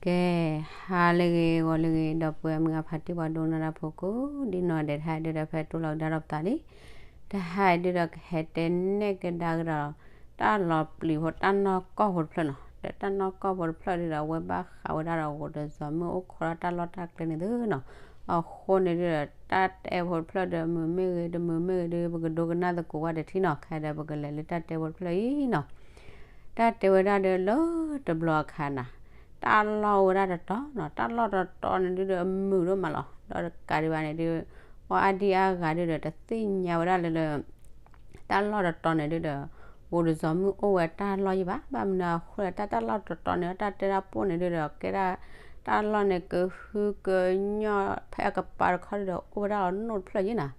ကဲ, ဟါလၢအဂ့ၤ ဂီၤလၢအဂ့ၤ ဒီပုၢ်ဝဲၢ်မုၢ်အဖါတံၢ် ပှၤဒိကနၣ်တၢ်ဖိကိးဒ်နီၢ်ဒဲး တဟါအံၤဒုဒီး ဖဲတိၢ်လီၤကဒါဒီးပသးလံ. တဟါအံၤဒုဒီး ကဟဲတဲနဲၣ်ကဒါကဒီး တၢ်လီၤပျံၤဖိ တၢ်နီၢ်ကီၢ်ဖိတဖျၢၣ်နီၤ. ဒီးတၢ်နီၢ်ကီၢ်ဖိတဖျၢၣ်ဒုဒီး အဝဲဘၣ်ဃးဝဲဒၣ်ဒီး ဂိၢ်တစီၤမုၢ်အိၣ်ခိးဒီးတၢ်လီၢ်တၢ်ကျဲန့ၣ်သုနီၤ. အဃိန့ၣ်ဒုဒီး တၢ်တဲဖိတဖျၢၣ်ဒီး မုာ်မ့ၢ်ဂ့ၤ တမုာ်မ့ၢ်ဂ့ၤဒု ပကဒိကနၣ်သကိးဝဲတထံၣ်နီၤ. ခဲဒီး ပကလဲၤလၢတၢ်တဲဖိတဖျၢၣ်အံၤနီၤ. တၢ်တဲဝဲဒၣ်ဒီး လၢတဘျီအခါနၤ, တၢ်လီၢ်ဝဲဒၣ်တတီၤနီၤ. တၢ်လီၢ်တတီၤန့ၣ်ဒုဒီး အမုာ်ဒိၣ်မးလီၤ. ဒီးတကးဒံးဘၣ်န့ၣ်ဒု ပှၤအါဒံအါဂၤဒုဒီး တသ့ၣ်ညါဝဲဒၣ်လၢလၢ တၢ်လီၢ်တတီၤန့ၣ်ဒုဒီး ဂိၢ်တစီၤမုၢ်အိၣ်ဝဲတၢ်လီၢ်ယံၤဘၣ်. ဘၣ်မနုၤအဃိလဲၣ် တၢ်တၢ်လီၢ်တတီၤန့ၣ် တၢ်တဲတၢ်ပိၢ်န့ၣ်ဒုဒီး ကဲဒၣ် တၢ်လီၢ်န့ၣ် ကဟုကညီၢ်ဖဲအကပၤတခီဒုဒီး အိၣ်ဝဲဒၣ်အီၤနိၣ်တဖျၢၣ်ယံၤနၤ.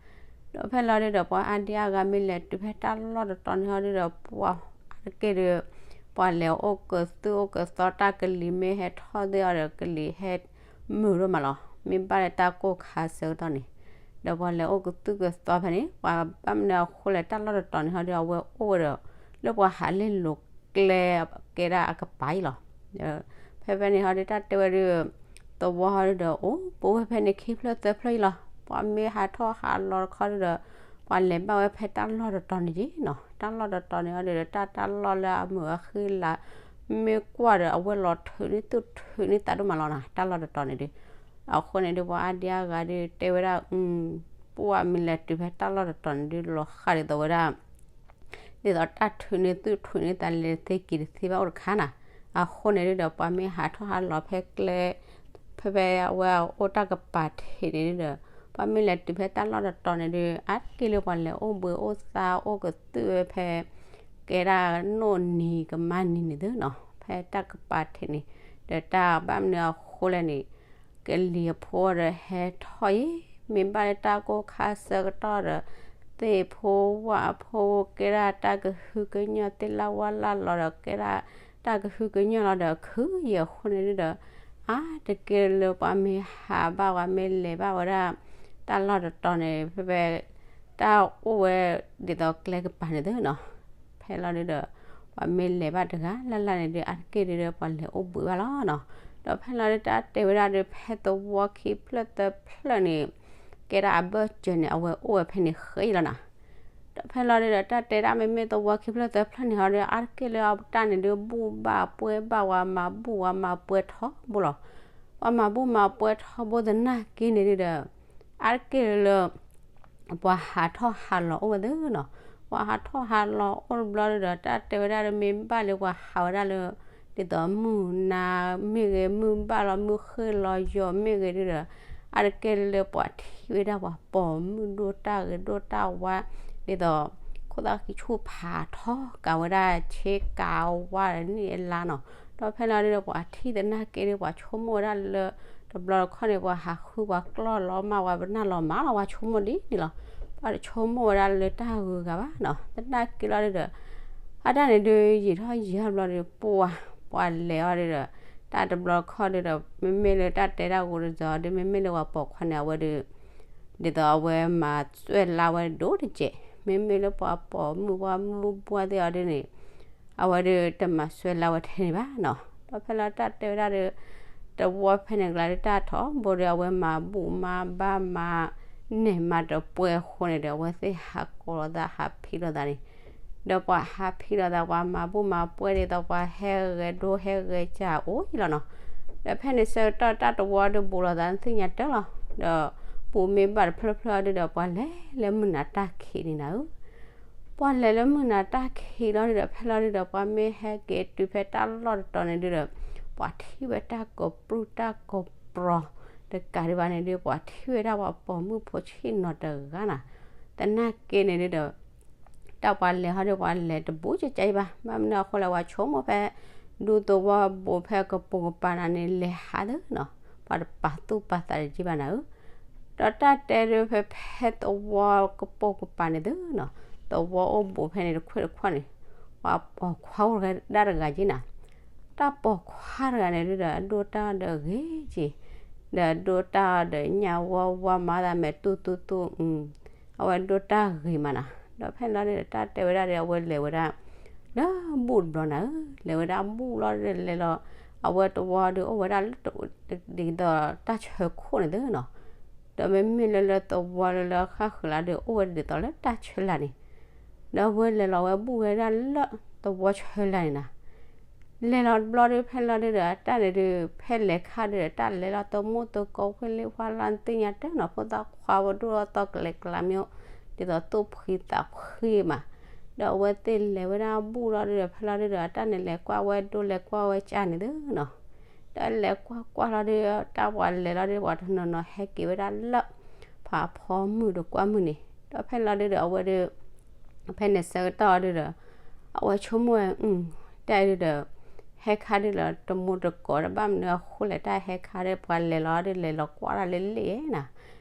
ဒီးဖဲလီၤဒုဒီး ပှၤအါဒံအါဂၤမ့ၢ်လဲၤတုၤဖဲတၢ်လီၢ်တတီၤန့ၣ်ဟီဒုဒီး ပှၤအါတက့ၢ်ဒု ပှၤလဲၤအိၣ်ကသုၣ်အိၣ်ကသီ တၢ်ကလံၤမ့ၢ်ဟဲထီၣ်သ့ၣ်အီၤဒီး ကလံၤဟဲမုာ်ဒိၣ်မးလီၤ. မ့ၢ်ဘၣ်လၢတၢ်ကိၢ်ခါဆၢကတီၢ်န့ၣ် ဒီးပှၤလဲၤအိၣ်ကသုၣ်ကသီဖဲန့ၣ် ပှၤဘၣ်မနုၤအဃိလဲၣ် တၢ်လီၢ်တတီၤန့ၣ်ဟီဒု အဝဲအိၣ်ဝဲဒီး လၢပှၤဟးလ့ၣ်လိၤကျဲ ကဲဒၣ်အကပၤအံၤလီၤ. ဒီးဖဲဖဲန့ၣ်ဟီဒု တၢ်တဲဝဲဒု သဝီဟီဒုဒီး အိၣ်ပဝဲဖဲန့ၣ် ခံဖျၢၣ်သၢဖျၢၣ်အံၤလီၤ. ပှၤမ့ၢ်ဟးထီၣ်ဟးလီၤတခီဒုဒီး ပှၤလဲၤဘၣ်ဝဲဖဲတၢ်လီၢ်တတီၤန့ၣ်က့ၤနီၤ. တၢ်လီၢ်တတီၤန့ၣ်ဟီဒုဒီး တၢ်တၢ်လီၢ်လၢအမုာ်အဃံလၤ မ့ၢ်ကွၢ်ဒီး အဝဲလီၤထုးန့ၢ်သူၣ်ထုးန့ၢ်သးဒိၣ်မးလီၤနၤ တၢ်လီၢ်တတီၤန့ၣ်ဒု. အဃိန့ၣ်ဒု ပှၤအါဒံအါဂၤဒု တဲဝဲဒၣ် ပှၤမ့ၢ်လဲၤတုၤဖဲတၢ်လီၢ်တတီၤန့ၣ်ဒု လီၤဃးဒ်သိးဝဲဒၣ် ဒ်သိးတၢ်ထုးန့ၢ်သူၣ်ထုးန့ၢ်သး လဲၤသ့က့ၤတသ့ဘၣ်အိၣ်တခါနၤ. အဃိန့ၣ်ဒုဒီး ပှၤမ့ၢ်ဟးထီၣ်ဟးလီၤဖဲကျဲ ဖဲဖဲအဝဲအိၣ်တၢ်ကပၤထံးန့ၣ်ဒုဒီး ပှၤမ့ၢ်လဲၤတုၤဖဲတၢ်လီၢ်တတီၤန့ၣ်ဒု အါတက့ၢ်လၢပှၤလဲၤအိၣ်ဘှံးအိၣ်သါအိၣ်ကသုၣ်ဝဲဖဲ ကဲဒၣ်နိၣ်နံၤကမါနံၤန့ၣ်သုနီၤ ဖဲတၢ်ကပၤထံးန့ၣ် ဒီးတၢ်ဘၣ်မနုၤအဃိလဲၣ်န့ၣ် ကလံၤအဖိဒီးဟဲထီၣ်အံၤ မ့ၢ်ဘၣ်လၢတၢ်ကိၢ်ခါဆၢကတီၢ်ဒီး သ့ၣ်ဖိဝၣ်ဖိ ကဲဒၣ်တၢ်ကဟုကညီၢ်သ့ၣ်လၢ်ဝါလၢ်လီၤဒီး ကဲဒၣ်တၢ်ကဟုကညီၢ်လီၤဒီး ခုယဲၢ်အဃိန့ၣ်ဒုဒီး အါတက့ၢ်လၢပှၤမ့ၢ်ဟးဘၣ် ပှၤမ့ၢ်လဲၤဘၣ်ဝဲဒၣ် တၢ်လီၢ်တတီၤန့ၣ် ဖဲဖဲ တၢ်အိၣ်ဝဲဒ်သိးကျဲကပၤန့ၣ်သုနီၤ ဖဲလီၤဒုဒီး ပှၤမ့ၢ်လဲၤဘၣ်တဂၤလၢ်လၢ်န့ၣ်ဒု အါတက့ၢ်ဒုဒီး ပှၤလဲၤအိၣ်ဘှံးဘၣ်လီၤနီၤ. ဒီးဖဲလီၤဒု တၢ်တဲဝဲဒၣ်ဒု ဖဲသဝီခံဖျၢၣ်သၢဖျၢၣ်န့ၣ် ကဲဒၣ်အဘၢၣ်စၢၤန့ၣ် အဝဲအိၣ်ဝဲဖဲန့ၣ်ဃ့လီၤနၤ. ဒီးဖဲလီၤဒုဒီး တၢ်တဲဒၣ်မ့မ့ၢ်သဝီခံဖျၢၣ်သၢဖျၢၣ်န့ၣ်ဟီဒု အါတက့ၢ်လၢအတၢ်န့ၣ်ဒု ဘူၣ်ဘၣ်ပှဲၤဘၣ် ပှၤမၤဘူၣ်ပှၤမၤပှဲၤထီဘိလီၤ. ပှၤမၤဘူၣ်မၤပှဲၤထီဘိသနာ်က့န့ၣ်ဒုဒီး အါတက့ၢ်လၢ ပှၤဟးထီၣ်ဟးလီၤအိၣ်ဝဲသ့နီၤ. ပှၤဟးထီၣ်ဟးလီၤအိၣ်တဘျီဒုဒီး တၢ်တဲဝဲဒၣ်လၢမ့ၢ်ဘၣ်လၢပှၤဟးဝဲဒၣ်လၢ ဒ်သိးမုၢ်နၤမ့ၢ်ဂ့ၤ မုၢ်ဘၣ်လီၤ မုၢ်ဃ့ၢ်လီၤယီၤမ့ၢ်ဂ့ၤဒုဒီး အါတက့ၢ်လၢပှၤထံၣ်ဝဲဒၣ်ပှၤပိာ်မုၣ်ဒိၣ်တၢ်ဂ့ၤဒိၣ်တၢ်ဝါ ဒ်သိး ခိၣ်သၣ်ခံဆူၣ်ဖးထီကးဝဲဒၣ်ဆ့ကၤဝါန့ၣ်အလါနီၤ. ဒီးဖဲလီၤဒုဒီး ပှၤထံၣ်သနာ်က့ဒု ပှၤဆိကမိၣ်ဝဲဒၣ်လၢ တဘျီတခီၣ်န့ၣ် ပှၤဟးဃုပှၤကျီၢ်လီၤမၢ် ပှၤပနၢ်လီၤမၢ်လီၤ ပှၤဆိကမိၣ်ဒ်န့ၣ်လီၤ. ပှၤတဆိကမိၣ်ဝဲဒၣ်လၢတၢ်ဂုၤဂၤဘၣ်နီၤ. သနာ်က့လီၤဒုဒီး အတၢ်န့ၣ်ဒု ယံာ်ထီၣ်ယံာ်ထီၣ်တဘျီဒု ပှၤ ပှၤလဲၤအီၤဒုဒီး တၢ်တဘျီတခီၣ်ဒုဒီး မ့မ့ၢ်လၢတၢ်တဲတၢ်ဂိၢ်တစီၤဒု မ့မ့ၢ်လၢပှၤပိာ်ခွါန့ၣ် အဝဲဒု ဒ်သိးအဝဲမၤစွဲလၢ်ဝဲဒိၣ်တစဲး မ့မ့ၢ်လၢပှၤပိာ်မုၣ်ပှၤမုၢ်ပှၢ် သ့ၣ်အီၤဒုန့ၣ် အဝဲဒုတမၤစွဲလၢ်ဝဲထဲန့ၣ်ဘၣ်နီၤ. ဒီးဖဲလီၤတၢ်တဲဝဲဒၣ်ဒု တဝီဖဲန့ၣ်ကျါဒု တၢ်ထီဘိဒု အဝဲမၤဘူၣ်မၤဘါမၤ နဲၣ်မၤတပှဲၤအဃိန့ၣ်ဒီး အဝဲသ့ၣ်ဟးကိးလိာ်သးဟးဖံးလိာ်သးန့ၣ် ဒီးပှၤဟးဖံးလိာ်သး ပှၤမၤဘူၣ်မၤပှဲၤဒ်သိးပှၤဟဲဂဲၤဒိဟဲဂဲၤကၢ်အိၣ်ယံၤလီၤနီၤ. ဒီးဖဲန့ၣ်ဆၢကတီၢ်တၢ်တဝီဒုဘူးလိာ်သးသ့ၣ်ညါတၢ်လီၤ. ဒီးပူၤမ့ၢ်ဘၣ်တဖျၢၣ်ဖျၢၣ်ဒုဒီး ပှၤလဲၤလၢမုၢ်နၤတၢ်ခံးန့ၣ်နၤဧၢ ပှၤလဲၤလၢမုၢ်နၤတၢ်ခံးလီၤဒုဒီး ဖဲလီၤဒုဒီး ပှၤမ့ၢ်ဟဲက့ၤတုၤဖဲတၢ်လီၢ်တတီၤန့ၣ်ဒုဒီး ပှၤထံၣ်ဝဲတၢ်ကပြုၢ်တၢ်ကပြီၤ တကးဒံးဘၣ်န့ၣ်ဒု ပှၤထံၣ်ဝဲဒၣ်ပှၤပိာ်မုၣ်ဖိဆ့ၣ်နီၤတဂၤနၤ. သနာ်က့န့ၣ်ဒုဒီး တၢ်ပှၤလဲၤဟီဒု ပှၤလဲၤတဘူးကကဲအံၤဘၣ်. ဘၣ်မနုၤအဃိလဲၣ် ပှၤဆိကမိၣ်ဖဲ ဒူသဝီဘူးဖဲကပိာ်ကပၤနၤန့ၣ် လဲၤဟးသ့နီၤ. ပှၤတပာ်သူၣ်ပာ်သးတက့ၢ်ဘၣ်နၤဧၢ ဒီးတၢ်တဲဒု ဖဲဖဲသဝီကပိာ်ကပၤန့ၣ်သုနီၤ, သဝီအိၣ်ဘူးဖဲန့ၣ်တခွဲးတခွဲးန့ၣ်, ပှၤပိာ်ခွါအိၣ်တဂၤဒၣ်တဂၤက့ၤနၤ. တၢ်ပိာ်ခွါတဂၤန့ၣ်ဒုဒီး အဒိၣ်တၢ်ဒီးဂ့ၤက့ၤ, ဒီးအဒိၣ်တၢ်ဒီးညၣ်ဝါဝါ မၤသးမဲာ်တူၢ်တူၢ်တူၢ်, အဝဲဒိၣ်တၢ်ဂ့ၤမးနၤ. ဒီးဖဲန့ၣ်လီၤဒီး တၢ်တဲဝဲဒၣ်ဒီး အဝဲလဲၤဝဲဒၣ် လၢဘူၣ်တဘျီနၤဧၢ, လဲၤဝဲဒၣ်ဘူၣ်လီၤဒီးလဲၤလီၤ အဝဲသဝီဒီးအိၣ်ဝဲဒၣ်လၢ ဒ်သိးတၢ်ဆၢခိၣ်န့ၣ်သ့နီၤ, ဒီးမ့မ့ၢ်လၢလၢသဝီလၢလၢဃၣ်ဃုာ်လီၤဒီး အိၣ်ဝဲဒ်သိးလၢတၢ်ဆၢလာ်န့ၣ်, ဒီးအဝဲလဲၤလီၤဝဲဘူၣ်ဝဲဒၣ်လၢသဝီဆၢလာ်န့ၣ်နီၤ, လဲၤလီၤတဘျီဒီး ဖဲလီၤဒုဒီး အတၢ်န့ၣ်ဒုး ဖဲလဲၤခါဒုဒီး တၢ်လဲၤလီၤတမူတကိး ဝ့ၢ်လ့ၣ်ဝါလီၤသ့ၣ်ညါတၢ်နီၤ, ဖိသၣ်ခွါဝဲဒိၣ်ထီၣ်သီကလဲၤကျါမ့ၢ် ဒ်သိးသူၣ်ဖှံသးဖှံမး, ဒီးအဝဲသ့ၣ်လဲၤဝဲဒၣ်ဘူၣ်လီၤဒုဒီး ဖဲလီၤဒုဒီး အတၢ်န့ၣ်လဲၤကွၢ်ဝဲဒိ လဲၤကွၢ်ဝဲကၢ်န့ၣ်သ့နီၤ, ဒီးလဲၤကွၢ်ကွၢ်လီၤဒု တၢ်ပှၤလဲၤလီၤဒု ပှၤတနီၤနီၤဟဲက့ၤဝဲဒၣ်လၢ ဖးဖီမုၢ်တကွၢ်မုၢ်န့ၣ်, ဒီးဖဲလီၤဒုဒီး အဝဲဒုး ဖဲန့ၣ်ဆၢကတီၢ်ဒုဒီး အဝဲဆိကမိၣ်ဝဲ တၢ်အံၤဒုဒီး ဟဲခါဒုလီၤတမူတကိးဒီး ဘၣ်မနုၤအဃိလဲၣ်, တၢ်ဟဲခါဒီး ပှၤလဲၤလီၤဒု လဲၤလီၤကွၢ်တၢ်လၢလ့ၣ်နီၤ,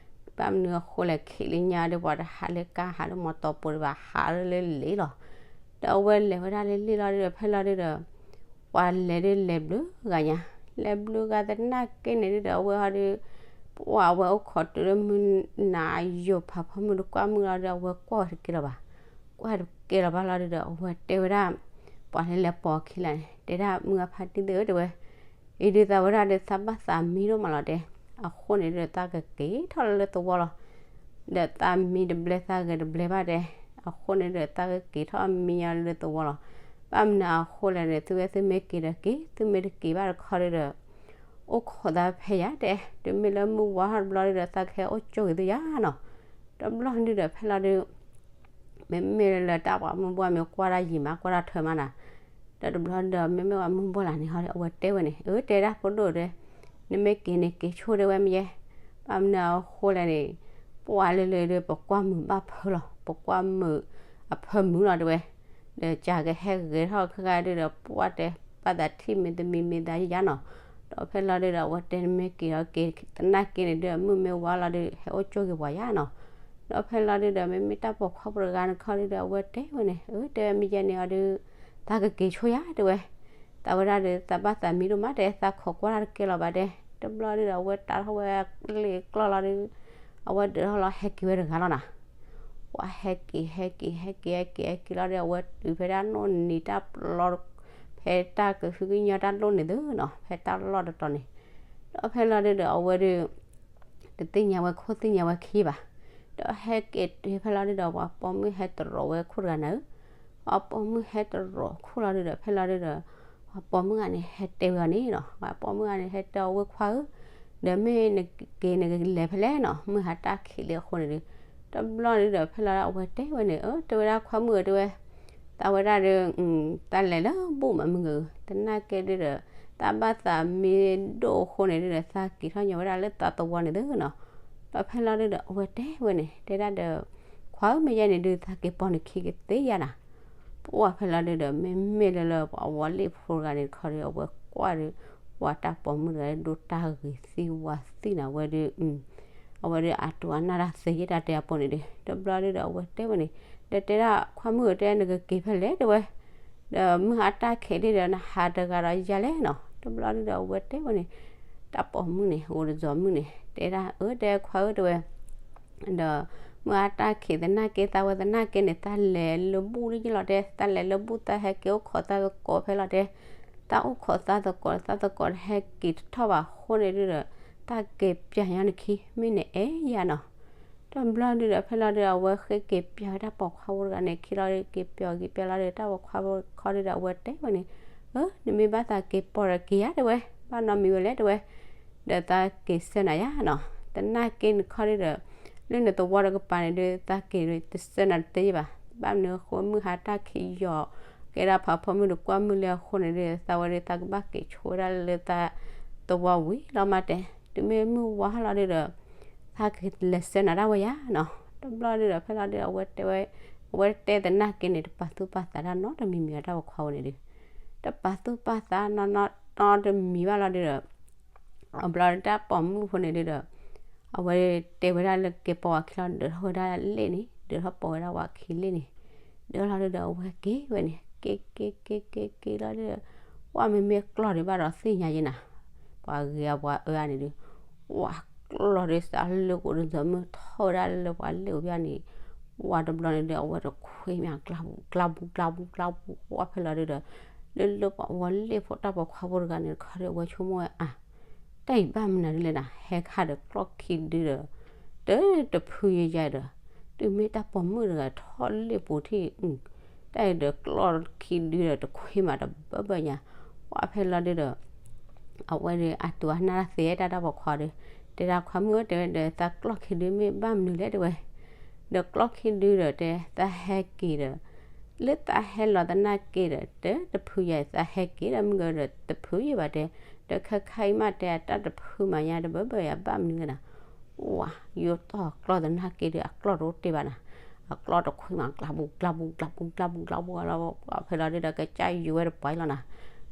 ဘၣ်မနုၤအဃိလဲၣ်, ခံးလၢညါဒီး ပှၤတဟးလၢကါ ဟးလၢမီတီပိၤဒံးဘၣ်, ဟးလၢလ့ၣ်လီၤ, ဒီးအဝဲလဲၤဝဲဒၣ်လၢလ့ၣ်လီၤဒုဒီး ဖဲလီၤဒုဒီး ပှၤလဲၤဒုလဲၤဘျုးဂၤညါ, လဲၤဘျုးဂၤသနာ်က့န့ၣ်ဒုဒီး အဝဲဟီဒု ပှၤအဝဲအိၣ်ခိးတုၤလၢမုၢ်နၤယိာ် ဖးဖီမုၢ်တကွၢ်မုၢ်လီၤဒီး အဝဲကွၢ်ဝဲတကဲလၢၤဘၣ်, ကွၢ်တကဲလၢၤဘၣ်လီၤဒုဒီး အဝဲတဲဝဲဒၣ် ပှၤလၢလဲၤပိာ်အခံလၢ်န့ၣ် တဲဒၣ် မုၢ်အဖါတံၢ်သ့ၣ်ဧၢ တဲဝဲ, အံၤဒုးသးဝဲဒၣ်ဒီး သးဘၣ်သးမံဒိၣ်မးလီၤတဲ, အဃိန့ၣ်ဒုး သးကက့ၤထီၣ်လၢလၢသဝီလီၤ, ဒီးသးမံတဘျဲ သးဂဲၤတဘျဲဘၣ်တဲ, အဃိန့ၣ်ဒီး သးကက့ၤထီၣ်မံညီလၢလၢသဝီလီၤ, ဘၣ်မနုၤအဃိလဲၣ်န့ၣ် သုဝဲသုမ့ၢ်က့ၤဒီးက့ၤ, သုမ့ၢ်တက့ၤဘၣ်တခီဒုဒီး အိၣ်ခိးသးဖဲယၤတဲ, တုၤမ့ၢ်လၢမုၢ်ဝါထီၣ်တဘျီဒုဒီး သးကဟဲအိၣ်ကၠိဂ့ၤသုယၤနီၤ, တဘျီဒုဒီး ဖဲလီၤဒု မ့မ့ၢ်လၢတၢ်ပှၤမုၢ်ဘှီၣ်မ့ၢ်ကွၢ်တၢ်ယံာ်မး ကွၢ်တၢ်ထၢမးနၤ, ဒီးတဘျီဒုဒီး မ့မ့ၢ်ပှၤမုၢ်ဘှီၣ်လၢ်န့ၣ်ဟီ အဝဲတဲဝဲန့ၣ် အၢ တဲဒၣ်ဖိဒိၣ်တဲ, နမ့ၢ်က့ၤန့ၣ်က့ၤဆိတဲဝဲမ့ၢ်ယဲ, ဘၣ်မနုၤအဃိလဲၣ်န့ၣ်, ပှၤလၢလၢဒုး ပကွၢ်မုာ်ဘၣ်ဖၢလီၤ, ပကွၢ်မုာ်အဖၢမုာ်လီၤတဲဝဲ, ဒီးကကဟဲဂဲၤထီၣ်ခဲခါဒုဒီး ပှၤတဲ ဘၣ်သးထံၣ်မ့ၢ်တမံၤမ့ၢ်သးယါနီၤ, ဒီးဖဲလီၤဒုဒီး အဝဲတဲနမ့ၢ်က့ၤအီၤက့ၤသနာ်က့န့ၣ်ဒုး မုၢ်မ့ၢ်ဝါလီၤဒုး ဟဲအိၣ်ကၠိဂ့ၤပှၤယါနီၤ, ဒီးဖဲလီၤဒုဒီး မ့မ့ၢ်တၢ်ပိာ်ခွါဖိတဂၤနခီဒုဒီး အဝဲတဲဝဲန့ၣ် အၢ တဲမ့ၢ်ယဲန့ၣ်အီၤဒုး သးကက့ၤဆိယါတဲဝဲ, သးဝဲဒၣ်ဒီး သးဘၣ်သးမံဒိၣ်မးတဲ သးခိးကွၢ်တၢ်တကဲလၢၤဘၣ်တဲ, တဘျီဒုဒီး အဝဲတၢ်ထီၣ်ဝဲလ့ၣ်ကျီၢ်လီၤဒုး အဝဲဒုးထီၣ်လီၤဟဲက့ၤဝဲတဂၤလီၤနၤ, ပှၤဟဲက့ၤ ဟဲက့ၤ ဟဲက့ၤ ဟဲက့ၤ ဟဲက့ၤလီၤဒီး အဝဲတုၤဖဲတၢ်နီၣ်နံၤတၢ်ပျီ ဖဲတၢ်ကဟုကညီၢ်တၢ်ဒိၣ်န့ၣ်သ့နီၤ ဖဲတၢ်လီၢ်တတီၤန့ၣ်, ဒီးဖဲလီၤဒုဒီး အဝဲဒုး တသ့ၣ်ညါဝဲခိၣ်သ့ၣ်ညါဝဲခံဘၣ်, ဒီးဟဲက့ၤတုၤဖဲလီၤဒုဒီး ပှၤပိာ်မုၣ်ဟဲတရီးဝဲခိၣ်တဂၤနၤဧၢ, ပှၤပိာ်မုၣ်ဟဲတရီးခိၣ်လီၤဒုဒီး ဖဲလီၤဒုဒီး ပှၤပိာ်မုၣ်ဂၤန့ၣ် ဟဲတဲဝဲအီၤန့ၣ်နီၤ, ပှၤပိာ်မုၣ်ဂၤန့ၣ် ဟဲတဲအီၤဝဲခွါဧၢ, ဒီးမ့ၢ်နက့ၤနကလဲၤဖဲလဲၣ်နီၤ မုၢ်ဟါတၢ်ခံးလံအဃိန့ၣ်ဒုး, တဘျီဒုဒီး ဖဲလီၤဒုဒီး အဝဲတဲဝဲန့ၣ် အၢ တဲဝဲဒၣ်ခွါမုၣ်ဧၢ တဲဝဲ သးဝဲဒၣ်ဒီး တၢ်လဲၤလၢဘူၣ်မးမုၢ်ဂၤဧၢ, သနာ်က့ဒုဒီး သးဘၣ်သးမံဒိၣ်အဃိန့ၣ်ဒုဒီး သးက့ၤထီၣ်ညီဝဲဒၣ်လၢသးသဝီန့ၣ်သ့နီၤ, ဒီးဖဲလီၤဒုဒီး အဝဲတဲဝဲန့ၣ် တဲဒၣ်ဒီး ခွါဧၢ မ့ၢ်ယဲန့ၣ်ဒုး သးက့ၤပိာ်နခံကသ့ယါနၤ, ပှၢ်ဖဲလီၤဒုဒီး မ့မ့ၢ်လၢလၢပှၤဝီၤလ့ၣ်ဖိတဂၤန့ၣ်တခီဒီး အဝဲကွၢ်ဒီး ပှၤတၢ်ပိာ်မုၣ်တဂၤဒိၣ်တၢ်ဂ့ၤသံဝါသံနၤဝဲဒုး အဝဲဒုးအတိၤအနၢ်တၢ်သ့ယဲၢ်တၢ်တဲအပိာ်န့ၣ်ဒုး တဘျီဒုဒီး အဝဲတဲဝဲန့ၣ် ဒီးတဲဒၣ်ခွါမုၣ်ဧၢ တဲနကက့ၤဖဲလဲၣ်တဲဝဲ, ဒီးမုၢ်ဟါတၢ်ခံးဒုဒီး နဟးတဂၤဒီးယၤလဲၣ်နီၤ, တဘျီဒုဒီး အဝဲတဲဝဲန့ၣ် တၢ်ပိာ်မုၣ်န့ၣ် ဂိၤတစီၤမုၣ်န့ၣ် တဲဒၣ်အၢ တဲခွါဧၢ တဲဝဲ ဒီးမုၢ်ဟါတၢ်ခံးသနာ်က့ သးဝဲသနာ်က့န့ၣ် သးလဲၤလၢဘူၣ်ဒ်ယလီၤတဲ သးလဲၤလၢဘူၣ် သးဟဲက့ၤအိၣ်ခိးသးသကိးဖဲလီၤတဲ, သးအိၣ်ခိးသးသကိး သးသကိးတဟဲက့ၤတထီၣ်ဘၣ်အဃိန့ၣ်ဒုဒီး သးက့ၤပျၢ်ညီနခံ မ့ၢ်နအဲၣ်ယါနီၤ, တဘျီဒုဒီး ဖဲလီၤဒုဒီး အဝဲဃ့က့ၤပျၢ်ဝဲတၢ်ပိာ်ခွါဖိတဂၤန့ၣ် ခံလီၤဒုး က့ၤပျၢ်က့ၤပျၢ်လီၤဒုး တၢ်ပိာ်ခွါဖိတခီဒုဒီး အဝဲတဲဝဲန့ၣ် အၢ နမ့ၢ်ဘၣ်သးက့ၤပိာ်ဒီးက့ၤယါတဲဝဲ, ဘၣ်နီတမံၤဝဲလဲၣ်တဲဝဲ, ဒီးသးက့ၤဆှၢနၤယါနီၤ, သနာ်က့နခီဒုဒီး လၢနသဝီတကပၤန့ၣ်ဒုး သးက့ၤတဆှၢနၤတသ့ဘၣ်, ဘၣ်မနုၤအဃိမုၢ်ဟါတၢ်ခံးယီၤ ကဲဒၣ်ဖးဖီမုၢ်တကွၢ်မုၢ်လၢအဃိန့ၣ်ဒုး သးဝဲဒုး သးကဘၣ်က့ၤဆိဝဲဒၣ်လၢသးသဝီဝံၤလီၤမးတဲ, တုၤမ့ၢ်မုၢ်ဝါဟီလီၤဒုဒီး သးက့ၤလဲၤဆှၢနၤဒၣ်ဝဲယါနီၤ, တဘျီဒုဒီး ဖဲလီၤဒုဒီး အဝဲတဲဝဲ အဝဲတဲသနာ်က့န့ၣ် တပာ်သူၣ်ပာ်သးတၢ်နီတမံၤမံၤအတၢ်ပိာ်ခွါဝဲန့ၣ်ဒုး တပာ်သူၣ်ပာ်သးနီနီနီတမံၤဘၣ်လီၤဒုဒီး အဘျီတၢ်ပိာ်မုၣ်ဖိန့ၣ်ဒုဒီး အဝဲတဲဝဲဒၣ်လၢက့ၤပိာ်ဝဲခံလီၤ ဒုးထီၣ်ဝဲဒၣ်လ့ၣ်န့ၣ် ဒုးထီၣ်ပိာ်ဝဲဒၣ်ဝဲခံလ့ၣ်န့ၣ် ဒုးလီၤဒုဒီး အဝဲက့ၤဝဲန့ၣ် က့ၤက့ၤက့ၤက့ၤက့ၤလီၤဒုဒီး ပှၢ်မ့မ့ၢ်ကျီၢ်ဒုးဘၣ်ဒီးသ့ၣ်ညါယဲနၤ ပှၤဂ့ၤအပှၤအၢန့ၣ်ဒုး ပှၢ်ကျီၢ်ဒုးစးလၢကိးဒုး မုၢ်ထီၣ်ဝဲဒၣ်လၢပှၤလ့ၣ်အိၣ်ဖဲန့ၣ် ပှၢ်တဘျီန့ၣ်ဒုး အဝဲတခွ့မး ကျါပူၤကျါပူၤကျါပူၤ ပှၢ်ဖဲလီၤဒုဒီး လၢလၢပှၤဝီၤလ့ၣ်ဖိတၢ်ပိာ်ခွါဖိတဂၤန့ၣ်တခီဒီး အဝဲဆိကမိၣ်ဝဲအါ, တၢ်အံၤဘၣ်မနုၤဒ်လဲၣ်နၤ, ဟဲခါဒီးကျီၢ်ခံဒုဒီး တတဖုယဲယဲဒီး တုၤမ့ၢ်တၢ်ပိာ်မုၣ်တဂၤထီၣ်လ့ၣ်ပူၤထံၣ်, တၢ်အံၤဒီးကျီၢ်ခံဒုဒီးတခွံမးတဘၢဘၢညါ, ပှၢ်ဖဲလီၤဒုဒီး အဝဲဒီးအတုၤအနၢ်သ့တၢ်တၢ်ပိာ်ခွါဒီး တဲဒၣ်ခွါမုၣ်ဧၢ တဲဝဲဒီး သးကျီၢ်ခံဒုမ့ၢ်ဘၣ်မနုၤလဲၣ်တဲဝဲ, ဒီးကျီၢ်ခံဒုဒီးတဲ သးဟဲက့ၤဒီး လၢသးဟဲလီၤသနာ်က့ဒီး တတဖုယဲ သးဟဲက့ၤဒီးမုၢ်ဂၤဒီးတဖုယဲဘၣ်တဲ, ဒီးခဲခါအံၤမးတဲအတၢ်တဖုမးညါတဘၢဘၢယၤဘၣ်မနုၤလဲၣ်နၤ, ဝါ ယိၣ်တီၢ်ကျီၢ်သနာ်က့ဒီးအကျီၢ်တအိၣ်တ့ၢ်ဘၣ်နၤ, အကျီၢ်တခွံမး ကျးဘူးကျးဘူးကျးဘူးကျးဘူးလီၤ, ပှၢ်ဖဲလီၤဒုဒီး ကစၢ်ယိၤဝဲတပှၢ်လီၤနၤ,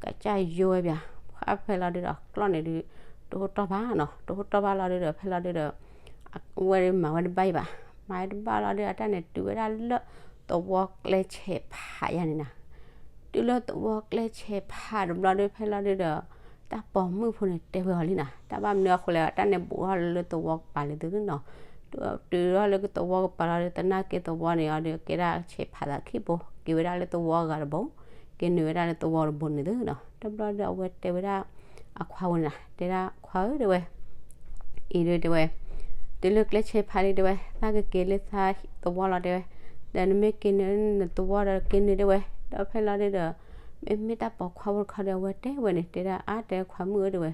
ကစၢ်ယိၤဝဲဘၣ်, ပှၢ်ဖဲလီၤဒုဒီးကျီၢ်န့ၣ်ဒု တအိၣ်တီၢ်ဘၣ်နီၤ, တအိၣ်တီၢ်ဘၣ်လီၤဒုဒီး ဖဲလီၤဒုဒီး ဝဲဒုမၤဝဲတဘၣ်ယံၤဘၣ်, မၤဝဲတဘၣ်လီၤဒု အတၢ်န့ၣ်တုၤဝဲဒၣ်လၢသဝီကျဲဆဲးဖးယါန့ၣ်နၤ, တုၤလၢသဝီကျဲဆဲးဖးတဘျီဒု ဖဲလီၤဒုဒီး တၢ်ပိာ်မုၣ်ဖိန့ၣ်တဲဝဲအီၤလံနၤ, တၢ်ဘၣ်မနုၤအဃိလဲၣ် အတၢ်န့ၣ်ဘူးထီၣ်လၢသဝီကပၤလံသုနီၤ, တုၤထီၣ်လၢသဝီကပၤလီၤဒု သနာ်က့သဝီန့ၣ်အီၤဒု ကဲဒၣ်ဆဲးဖးသးခံဘိ, က့ၤဝဲဒၣ်လၢသဝီအဂၤတဘိ, က့ၤနုာ်ဝဲဒၣ်လၢသဝီတဘိန့ၣ်သုနီၤ, တဘျီဒုအဝဲတဲဝဲဒၣ် အခွါဝဲန့ၣ်နၤ, တဲဒၣ်ခွါဧၢတဲဝဲ အံၤဒုတဲဝဲ, တုၤလၢကျဲဆဲးဖးလံတဲဝဲ သးကက့ၤလၢသးသဝီလီၤတဲဝဲ, ဒီးနမ့ၢ်က့ၤနုာ်နသဝီဒီးက့ၤနုာ်တဲဝဲ, ဒီးဖဲလီၤဒုဒီး မ့မ့ၢ်တၢ်ပိာ်ခွါဖိတခီဒီး အဝဲတဲဝဲန့ၣ် တဲဒၣ်အါတဲခွါမုၣ်ဧၢတဲဝဲ,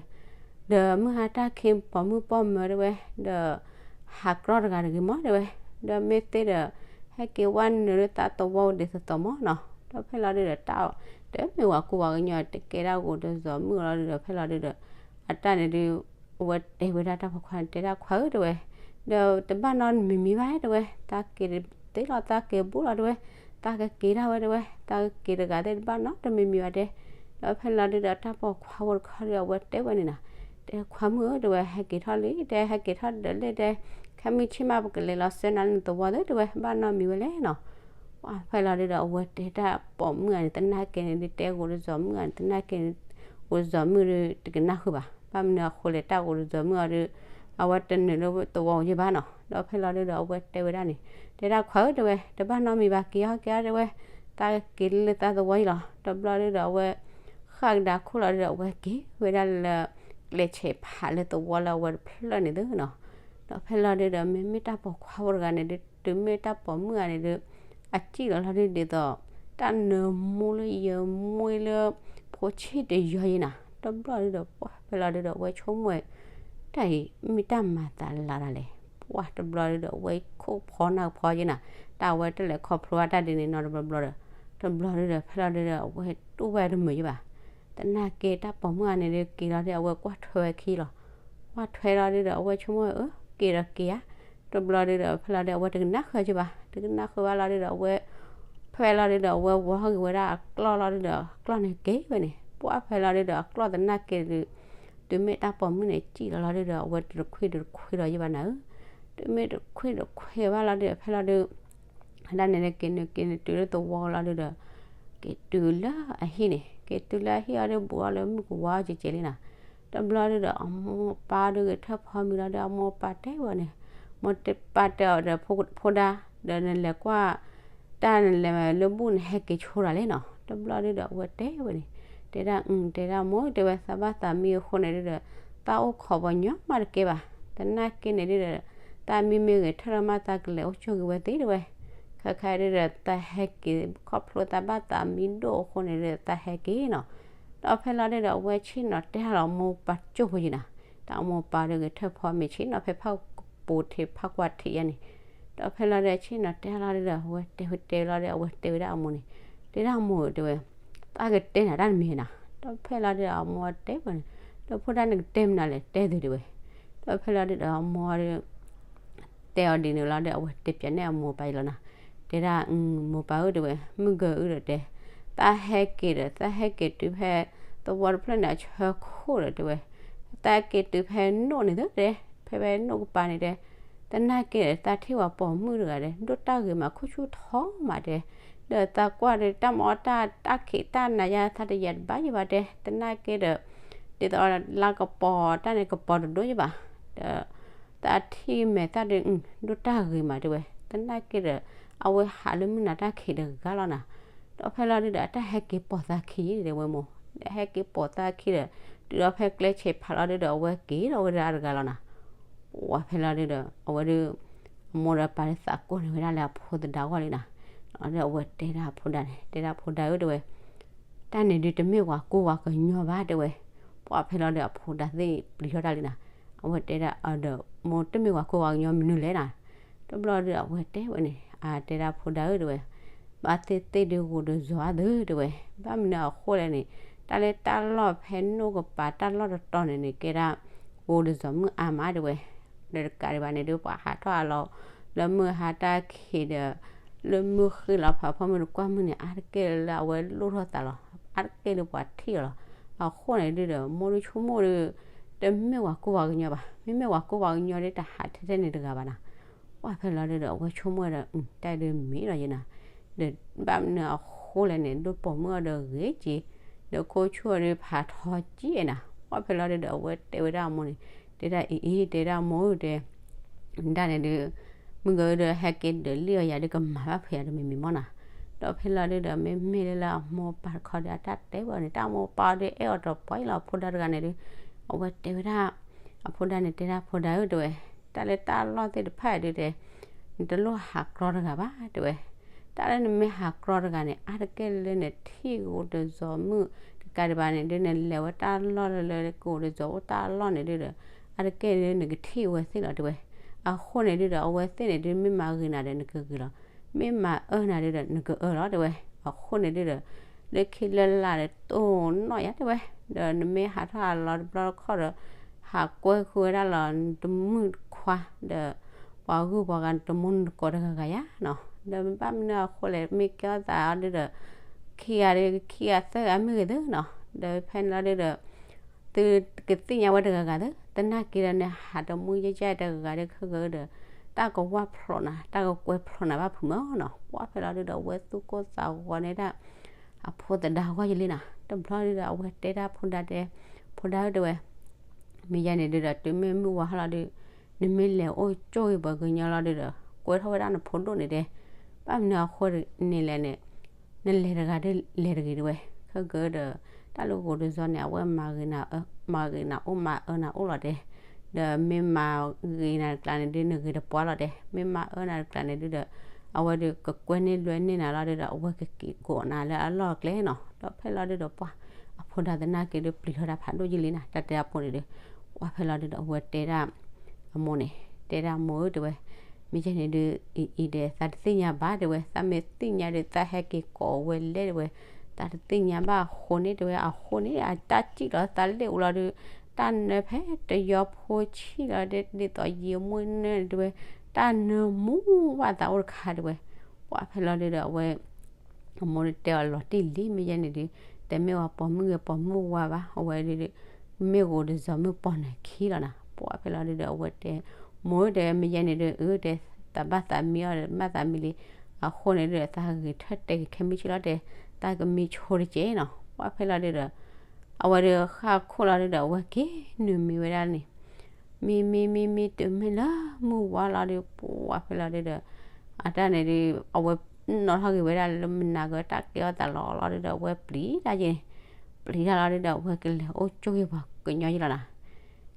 ဒီးမုၢ်ဟါတၢ်ခ့ပိာ်မုၣ်ပိာ်မၢၤတဲဝဲ, ဒီး ဟးကြီတဂၤတဂ့ၤမးတဲဝဲ, ဒီးမ့ၢ်သ့ဒီး ဟဲက့ၤဝဲနုာ်လၢသးသဝီဒ်သိးသိးမးနီၤ, ဒီးဖဲလီၤဒုဒီးတၢ်အီၤ တမ့ၢ်ဝဲကူဝဲကညီတကဲဒၣ်ဂိာ်တစိၤမုၣ်လီၤဒုဒီး ဖဲလီၤဒုဒီး အတၢ်န့ၣ်ဒု အဝဲတဲဝဲဒၣ်တၢ်ပိာ်ခွါန့ၣ် တဲဒၣ်ခွါဧၢတဲဝဲ, ဒီးတဘၣ်နီတမံၤမံၤဘၣ်တဲဝဲ, သးက့ၤသ့လီၤသးက့ၤဘူးလီၤတဲဝဲ, သးကက့ၤဒၣ်ဝဲတဲဝဲ, သးကက့ၤတဂၤသ့ၣ်တဘၣ်နီတမံၤမံၤဘၣ်တဲ, ဒီးဖဲလီၤဒုဒီးတၢ်ပိာ်ခွါဖိတခီဒီး အဝဲတဲဝဲန့ၣ်နၤ, တဲခွါမုၣ်ဧၢတဲဝဲ ဟဲက့ၤထီၣ်လံတဲ ဟဲက့ၤထီၣ်ဒီးလံတဲ, ခဲမုၢ်ဆ့ၣ်မးပကလဲၤလီၤဆှၢနၤလၢနသဝီသ့တဲဝဲ ဘၣ်နီတမံၤဝဲလဲၣ်နီၤ, ပှၢ်ဖဲလီၤဒုဒီး အဝဲတဲတၢ်ပိာ်မုၣ်ဂၤန့ၣ် သနာ်က့န့ၣ်ဒု တဲဂိာ်တစိၤမုၣ်ဂၤန့ၣ် သနာ်က့န့ၣ် ဂိာ်တစိၤမုၣ်ဒု တကနၣ်ဃုာ်ဘၣ်, ဘၣ်မနုၤအဃိလဲၣ် တၢ်ဂိာ်တစိၤမုၣ်အီၤဒု အဝဲတနုာ်လၢသဝီယဲဘၣ်နီၤ, ဒီးဖဲလီၤဒုဒီး အဝဲတဲဝဲဒၣ်န့ၣ် တဲဒၣ်ခွါဧၢတဲဝဲ, တဘၣ်နီတမံၤဘၣ် က့ၤအီၤက့ၤအီၤတဲဝဲ, သးက့ၤလၢသးသဝီယဲလီၤ, တဘျီဒုဒီး အဝဲ ဃၣ်ကဒါခိၣ်လီၤဒုဒီး အဝဲက့ၤဝဲဒၣ်လၢ ကျဲဆဲးဖးလၢသဝီလၢအဝဲတဖျၢၣ်န့ၣ်သုနီၤ, ဒီးဖဲလီၤဒုဒီး မ့မ့ၢ်တၢ်ပိာ်ခွါဖိတဂၤန့ၣ်ဒု တုၤမ့ၢ်တၢ်ပိာ်မုၣ်ဂၤန့ၣ်ဒု အစံၣ်လီၤလီၤဒုဒ်သိး တၢ်နၢမူလၢယမူလၢ ဖိဆ့ၣ်တယီၤယဲနၤ, တဘျီဒုဒီး ပှၢ်ဖဲလီၤဒုဒီး အဝဲဆိကမိၣ်ဝဲ တၢ်အံၤမ့ၢ်တၢ်မၤသးလၢ်တၢ်လဲၣ်, ပှၢ်တဘျီဒုဒီး အဝဲခိၣ်ဖီနၢ်ဖီယဲနၤ, တၢ်အဝဲတလဲၤခီဖျိဘၣ်တၢ်ဒ်န့ၣ်နီတဘျီဘျီဒီး, တဘျီဒုဒီး ဖဲလီၤဒုဒီး အဝဲတူၢ်ဝဲတမုာ်ယဲဘၣ်, သနာ်က့တၢ်ပိာ်မုၣ်ဂၤန့ၣ်ဒု က့ၤလီၤဒု အဝဲကွၢ်ထွဲဝဲခံလီၤ, ကွၢ်ထွဲလီၤဒုဒီး အဝဲဆိကမိၣ်ဝဲအၢ က့ၤဒီးက့ၤဧါ, တဘျီဒုဒီး ဖဲလီၤဒု အဝဲတကနၣ်ဃုာ်ယဲဘၣ်, တကနၣ်ဃုာ်ဘၣ်လီၤဒုဒီး အဝဲ ဖဲလီၤဒုဒီး အဝဲဝီၤထီၣ်က့ၤဝဲဒၣ်အကျီၢ်လီၤဒုဒီး အကျီၢ်န့ၣ်က့ၤဝဲန့ၣ်, ပှၢ်ဖဲလီၤဒုဒီး အကျီၢ်သနာ်က့ဒု တုၤမ့ၢ်တၢ်ပိာ်မုၣ်န့ၣ် စံၣ်လီၤလီၤဒုဒီး အဝဲတခွံတခွံလီၤယဲဘၣ်နၤဧၢ, တုၤမ့ၢ်တခွံတခွံဘၣ်လီၤဒုဒီး ဖဲလီၤဒု ဒၣ်န့ၣ်န့ၣ် က့ၤနုာ်က့ၤနုာ်တုၤလၢသဝီလီၤဒုဒီး က့ၤတုၤလၢအဟံၣ်န့ၣ်, က့ၤတုၤလၢအဟံၣ်အီၤဒု ဘူးအီၤလၢမုၢ်ကဝါအီၤကဲကဲလံနၤ, တဘျီဒုဒီး အမိၢ်အပၢ်ဒုဂဲၤထၢၣ်ဖီမံၤလီၤဒု အမိၢ်အပၢ်တဲဝဲန့ၣ်, မိၢ်ပၢ်တဲအီၤဒီး ဖိဒါ ဒီးနလဲၤကွၢ် တၢ်နလဲၤလၢဘူၣ်န့ၣ် ဟဲက့ၤဆိတၢ်လဲၣ်နီၤ, တဘျီဒုဒီး အဝဲတဲဝဲန့ၣ်, တဲဒၣ်အု တဲဒၣ်မိၢ် တဲဝဲ သးဘၣ်သးမံအဃိန့ၣ်ဒုဒီး သးအိၣ်ခိးပှၤညီမးတကဲဘၣ်, သနာ်က့န့ၣ်ဒုဒီး သးမံမ့ၢ်ဂဲၤထၢၣ်လီၤမး သးကလဲၤအိၣ်ဆိၣ်က့ၤဝဲသ့တဲဝဲ, ခဲခါဒုဒီး သးဟဲက့ၤ ခီဖျိသးဘၣ်သးမံဒိၣ်အဃိန့ၣ်ဒုဒီး သးဟဲက့ၤနီၤ, ဒီးဖဲလီၤဒုဒီး အဝဲဆ့ၣ်နီၤတဲလီၤအမိၢ်ပၢ်ကၠိဖိယံၤနၤ, တၢ်အမိၢ်ပၢ်ဒုဂဲၤထၢၣ်ဖီမ့ၢ်ဆ့ၣ်နီၤဖဲဖးကပူၤထံးဖးကွၢ်ထံးယါန့ၣ်, ဒီးဖဲလီၤဒုဆ့ၣ်နီၤတဲလီၤဒုဒီး အဝဲတဲဝဲတဲလီၤဒု အဝဲတဲဝဲဒၣ်အမိၢ်န့ၣ်, တဲဒၣ်အမိၢ်တဲဝဲ သးကတဲနၤတၢ်တမံၤနၤ, ဒီးဖဲလီၤဒုဒီး အမိၢ်တဲဝဲန့ၣ်, ဒီးဖိဒါနကတဲမနုၤလဲၣ် တဲသုတဲဝဲ, ဒီးဖဲလီၤဒုဒီး အမိၢ်ဒု တဲအီၤဒ်န့ၣ်လီၤဒီး အဝဲတဲပၠးန့ၢ်အမိၢ်ပၢ်ယံၤလီၤနၤ, တဲဒၣ် မိၢ်ပၢ်ဧၢတဲဝဲ မုၢ်ဂၢၤအုဒီးတဲ, သးဟဲက့ၤဒီး သးဟဲက့ၤတုၤဖဲ သဝီတဖျၢၣ်န့ၣ် အဆၢခိၣ်ဒီးတဲဝဲ, သးက့ၤတုၤဖဲနိၣ်န့ၣ်သတဲ, ဖဲဖဲနိၣ်ကပၤန့ၣ်တဲ, သနာ်က့ဒီး သးထံၣ်ဝဲပိာ်မုၣ်တဂၤဒီး ဒိၣ်တၢ်ဂ့ၤမး ခိၣ်ဆူၣ်ထီမးတဲ, ဒီးသးကွၢ်ဒီး တၢ်မအီၣ်တၢ် တၢ်ခံးတၢ်နၤယါ သးတယံာ်တဘၣ်ယံာ်ဘၣ်တဲ, သနာ်က့ဒီး ဒ်သိးလါကပီၤတၢ်န့ၣ် ကပီၤတဒိၣ်ယံာ်ဘၣ်, ဒီး သးထံၣ်မဲာ်သၣ်ဒီး ဒိၣ်တၢ်ဂ့ၤမးတဲဝဲ, သနာ်က့ဒီး အဝဲဟးလၢမုၢ်နၤတၢ်ခံးတဂၤလီၤနၤ, ဒီးဖဲလီၤဒုဒီး အတၢ်ဟဲက့ၤပိာ်သးခံတဲဝဲမိၢ်, ဒီးဟဲက့ၤပိာ်သးခံဒီး တုၤဒီးဖဲကျဲဆဲးဖးလီၤဒုဒီး အဝဲက့ၤဒီးဝဲဒၣ်တဂၤလီၤနၤ. ပှၢ်ဖဲလီၤဒုဒီး အဝဲဒု အမိၢ်ဒီးပၢ်ဒုးသးကိးန့ၢ်ဝဲဒၣ်လၢအဖိသဒါဂီၢ်လံနၤ. ဒီးအဝဲတဲဒၣ်အဖိဒါန့ၣ် တဲဒၣ်ဖိဒါဧၢတဲဝဲ, တၢ်န့ၣ်ဒုတမ့ၢ်ဝၤကိၢ်ဝၤကညီဘၣ်တဲဝဲ. ပှၢ်ဖဲလီၤဒုဒီး အဖိဒါသ့ၣ်ပျံၤထီၣ်တၢ်လံနၤ. အဝဲတဲဒၣ်အဒီး မိၢ်တမ့ၢ်ဝၤကိၢ်ဝၤကညီမနုၤလဲၣ်နၤ. တဘျီဒုဒီး အဝဲတဲဝဲန့ၣ် အတဲဒၣ်ဖိဒါဧၢတဲဝဲ, ဘၣ်သ့ၣ်သ့ၣ်ဒုဂိၤတစီၤအါသုတဲဝဲ, ဘၣ်မနုၤအဃိလဲၣ်န့ၣ် တၢ်လၢတၢ်လီၢ်ဖဲနိၣ်ကပၤတၢ်လီၢ်တတီၤန့ၣ်န့ၣ် ကဲဒၣ် ဂိၤတစီၤမုၣ်အါမးတဲဝဲ. ဒီးတကးဒံးဘၣ်န့ၣ်ဒု ပှၤဟးထီၣ်အလီၤ လၢမုၢ်ဟါတၢ်ခံးဒီး လၢမုၢ်ဃ့ၢ်လီၤဖးဖီမုၢ်တကွၢ်မုၢ်န့ၣ် အါတက့ၢ်လၢအဝဲလိၣ်ထီၣ်သးလီၤ. အါတက့ၢ်လၢပှၤထံၣ်အီၤလီၤ. အဃိန့ၣ်ဒုဒီး မိၢ်ဒုဆိကမိၣ်ဒု တမ့ၢ်ဝၤကိၢ်ဝၤကညီဘၣ်. မ့မ့ၢ်ဝၤကိၢ်ဝၤကညီဒု တဟးထဲထဲန့ၣ်တဂၤဘၣ်နၤ. ပှၢ်ဖဲလီၤဒုဒီး အဝဲဆိကမိၣ်ဒီး တၢ်ဒုမ့ၢ်လီၤယဲနၤ. ဒီးဘၣ်မနုၤအဃိလဲၣ်န့ၣ် ဒိၣ်ပိာ်မုၣ်အီၤဒီးဂ့ၤက့ၤ ဒီးခိၣ်ဆူၣ်အီၤဒုဖးထီကံၢ်နၤ. ပှၢ်ဖဲလီၤဒုဒီး အဝဲတဲဝဲဒၣ်အမိၢ်န့ၣ် တဲဒၣ်အံၤအံၤ တဲဒၣ်မိၢ်ဧၢတဲ ဒၣ်န့ၣ်ဒု မုၢ်ဂၤဒီးဟဲက့ၤဒုးလံၣ်အီၤယၤဒု ကမၤဘၣ်ဖဲယၤတမံၤမံၤမီၢ်နၤ. ဒီးဖဲလီၤဒုဒီး မ့မ့ၢ်လၢလၢအမိၢ်ပၢ်တခီဒီး အတၢ်တဲဝဲန့ၣ် တၢ်မိၢ်ပၢ်ဒီးအဲၣ်အီၤတပှဲၤလီၤ အဖိဒါတဂၤန့ၣ်ဒု အဝဲတဲဝဲဒၣ် အဖိဒါန့ၣ် တဲဒၣ်ဖိဒါဧၢတဲဝဲ, တၢ်လၢတၢ်လီၢ်သ့ၣ်တဖၣ်ဒုတဲ နတလိၣ်ဟးကြီတဂၤဘၣ်တဲဝဲ. တၢ်လၢနမ့ၢ်ဟးကြီတဂၤန့ၣ် အါတက့ၢ်လၢနထံၣ်ဂိၤတစီၤမုၣ် တကးဒံးဘၣ်န့ၣ်ဒု နလဲၤဝဲတၢ်လီၢ်လၢလၢဂိၤတစီၤအိၣ်တၢ်လီၢ်န့ၣ်ဒုဒီး အါတက့ၢ်လၢနကထံၣ်ဝဲသ့ၣ်လီၤတဲဝဲ. အဃိန့ၣ်ဒုဒီး အဝဲသ့ၣ်န့ၣ်ဒု မ့ၢ်မၤဂ့ၤနၤဒီးနကဂ့ၤလီၤ. မ့ၢ်မၤအၢနၤဒုဒီး နကအၢလီၤတဲဝဲ. အဃိန့ၣ်ဒုဒီး လၢခံလၢလာ်ဒီးတိၢ်နီၣ်ယၤတဲဝဲ, ဒီးနမ့ၢ်ဟးထီၣ်အလီၤတဘျီတခီၣ်ဒီး ဟးကွဲဃုာ်ဝဲဒၣ်လီၤ နတမုၣ်ခွါ ဒီး ပှၤဂုၢ်ပှၤဂၤ နတမိၢ်နတကိးတဂၤဂၤယါနီၤ. ဒီးဘၣ်မနုၤအဃိလဲၣ် မ့ၢ်ကဲထီၣ်သးအီၤဒုဒီး ခံဂၤဒု ခံဂၤသၢဂၤမ့ၢ်ဂ့ၤသုနီၤ. ဒီးဖဲန့ၣ်လီၤဒုဒီး သုကသ့ၣ်ညါဝဲတဂၤဂၤသု သနာ်က့ဒီး နဟးတမူယဲၢ်ကဲတဂၤဂၤဒီး ခဲကဒီး တၢ်ကဝၢ်ဖျိးနၤ တၢ်ကကွဲဖျိးနၤဘၣ်ဖုးမၢ်နီၤ. ပှၢ်ဖဲလီၤဒုဒီး အဝဲသူၣ်ကိၢ်သးဂီၤန့ၢ်ဒၣ် အဖိသဒါဂီၢ်ယလံနီၤ. တဘျီဒုဒီး အဝဲတဲဒၣ်ဖိဒါတဲ ဖိဒါဧၢတဲဝဲ မ့ၢ်ယဲန့ၣ်ဒုဒီး တုၤမ့ၢ်မုၢ်ဝါဟီလီၤဒု နမ့ၢ်လဲၤအိၣ်ကၠိဂ့ၤပှၤကညီလီၤဒုဒီး ကွဲထီၣ်ဝဲဒၣ်နဖိဒိၣ်န့ၣ်တဲ. ဘၣ်မနုၤအဃိန့ၣ်လဲၣ်န့ၣ် နလဲၤတဂၤဒုလဲၤတဂ့ၤတဲဝဲ. ခဲကဒီး တၢ်လၢဂိၤတစီၤန့ၣ် အဝဲမၤဂ့ၤနၤ မၤဂ့ၤနၤအိၣ်မၤအၢနၤအိၣ်လီၤတဲ. ဒီးမ့ၢ်မၤဂ့ၤနၤတကျါန့ၣ်ဒု နဂ့ၤတပှၢ်လီၤတဲ. မ့ၢ်မၤအၢနၤတကျါန့ၣ်ဒုဒီး အဝဲဒုကကွဲန့ၢ်လွဲန့ၢ်နၤလီၤဒုဒီး အဝဲကက့ၤကိးနၤလၢအလီၢ်အကျဲနီၤ. ဒီးဖဲလီၤဒုဒီးပှၢ် အဖိဒါသနာ်က့ဒုပျံၤထီၣ်တၢ်ဖးဒိၣ်ယလံနီၤ. တၢ်တဲအဖိန့ၣ်ဒု ပှၢ်ဖဲလီၤဒုဒီး အဝဲတဲဒၣ် အမိၢ်န့ၣ် တဲဒၣ်မိၢ်ဧၢတဲဝဲ, မ့ၢ်ယဲန့ၣ်ဒု အံၤအံၤဒီး သးတသ့ၣ်ညါဘၣ်တဲဝဲ, သးမ့ၢ်သ့ၣ်ညါဒုး သးဟဲက့ၤကိးဝဲလဲၣ်တဲဝဲ, သးတသ့ၣ်ညါဘၣ်အဃိန့ၣ်တဲဝဲ, အဃိန့ၣ် အတၢ်စံၣ်လီၤသးလ့ၣ်အိၣ်လီၤဒုး တၢ်နၢဖဲတယီဖိဆံၣ်လီၤဒုး ဒ်သိးယံာ်မွ့ၢ်နၢန့ၣ်တဲဝဲ, တၢ်နၢမူဘၣ်သးအိၣ်တခါတဲဝဲ, ပှၢ်ဖဲလီၤဒုဒီးအဝဲ အမိၢ်ဒုးတဲအီၤလီၤတံၢ်လံ မ့ၢ်ယဲန့ၣ်ဒုး တမ့ၢ်ဝဲပိာ်မုၣ်ဂ့ၤပိာ်မုၣ်ဝါဘၣ် အဝဲဒုး မ့ၢ်ဂိၤတစီၤမုၣ်ပိာ်နခံလီၤနၤ. ပှၢ်ဖဲလီၤဒုဒီး အဝဲတဲ မိၢ်ဧၢတဲ မ့ၢ်ယဲန့ၣ်ဒုး အၢတဲ သးဘၣ်သးမံအီၤဒီး ဘၣ်သးမံလံ, အဃိန့ၣ်ဒုး သးဂ့ၤထၢၣ်တဲာ်က့ၤခဲမုၢ်ဆ့ၣ်လီၤတဲ သးကမံဆိတက့ၢ်နီၤ. ပှၢ်ဖဲလီၤဒုဒီး အဝဲဒုးဃၣ်ခိၣ်လီၤဒုဒီး အဝဲက့ၤနုာ်မံဝဲဒၣ်န့ၣ် မံမံမံမံ တုၤမ့ၢ်လၢမုၢ်ဝါလီၤဒုး ပှၢ်ဖဲလီၤဒုဒီး အတၢ်န့ၣ်ဒုး အဝဲနီၣ်ထီၣ်က့ၤဝဲဒၣ်လၢမနၤကတၢ်ကဲထီၣ်သးလီၤလီၤဒုဒီး အဝဲပျံၤတၢ်ယဲန့ၣ် ပျံၤတၢ်လီၤဒုဒီး အဝဲကလဲၤအိၣ်ကၠိဂ့ၤပှၤကညီယလီၤနၤ.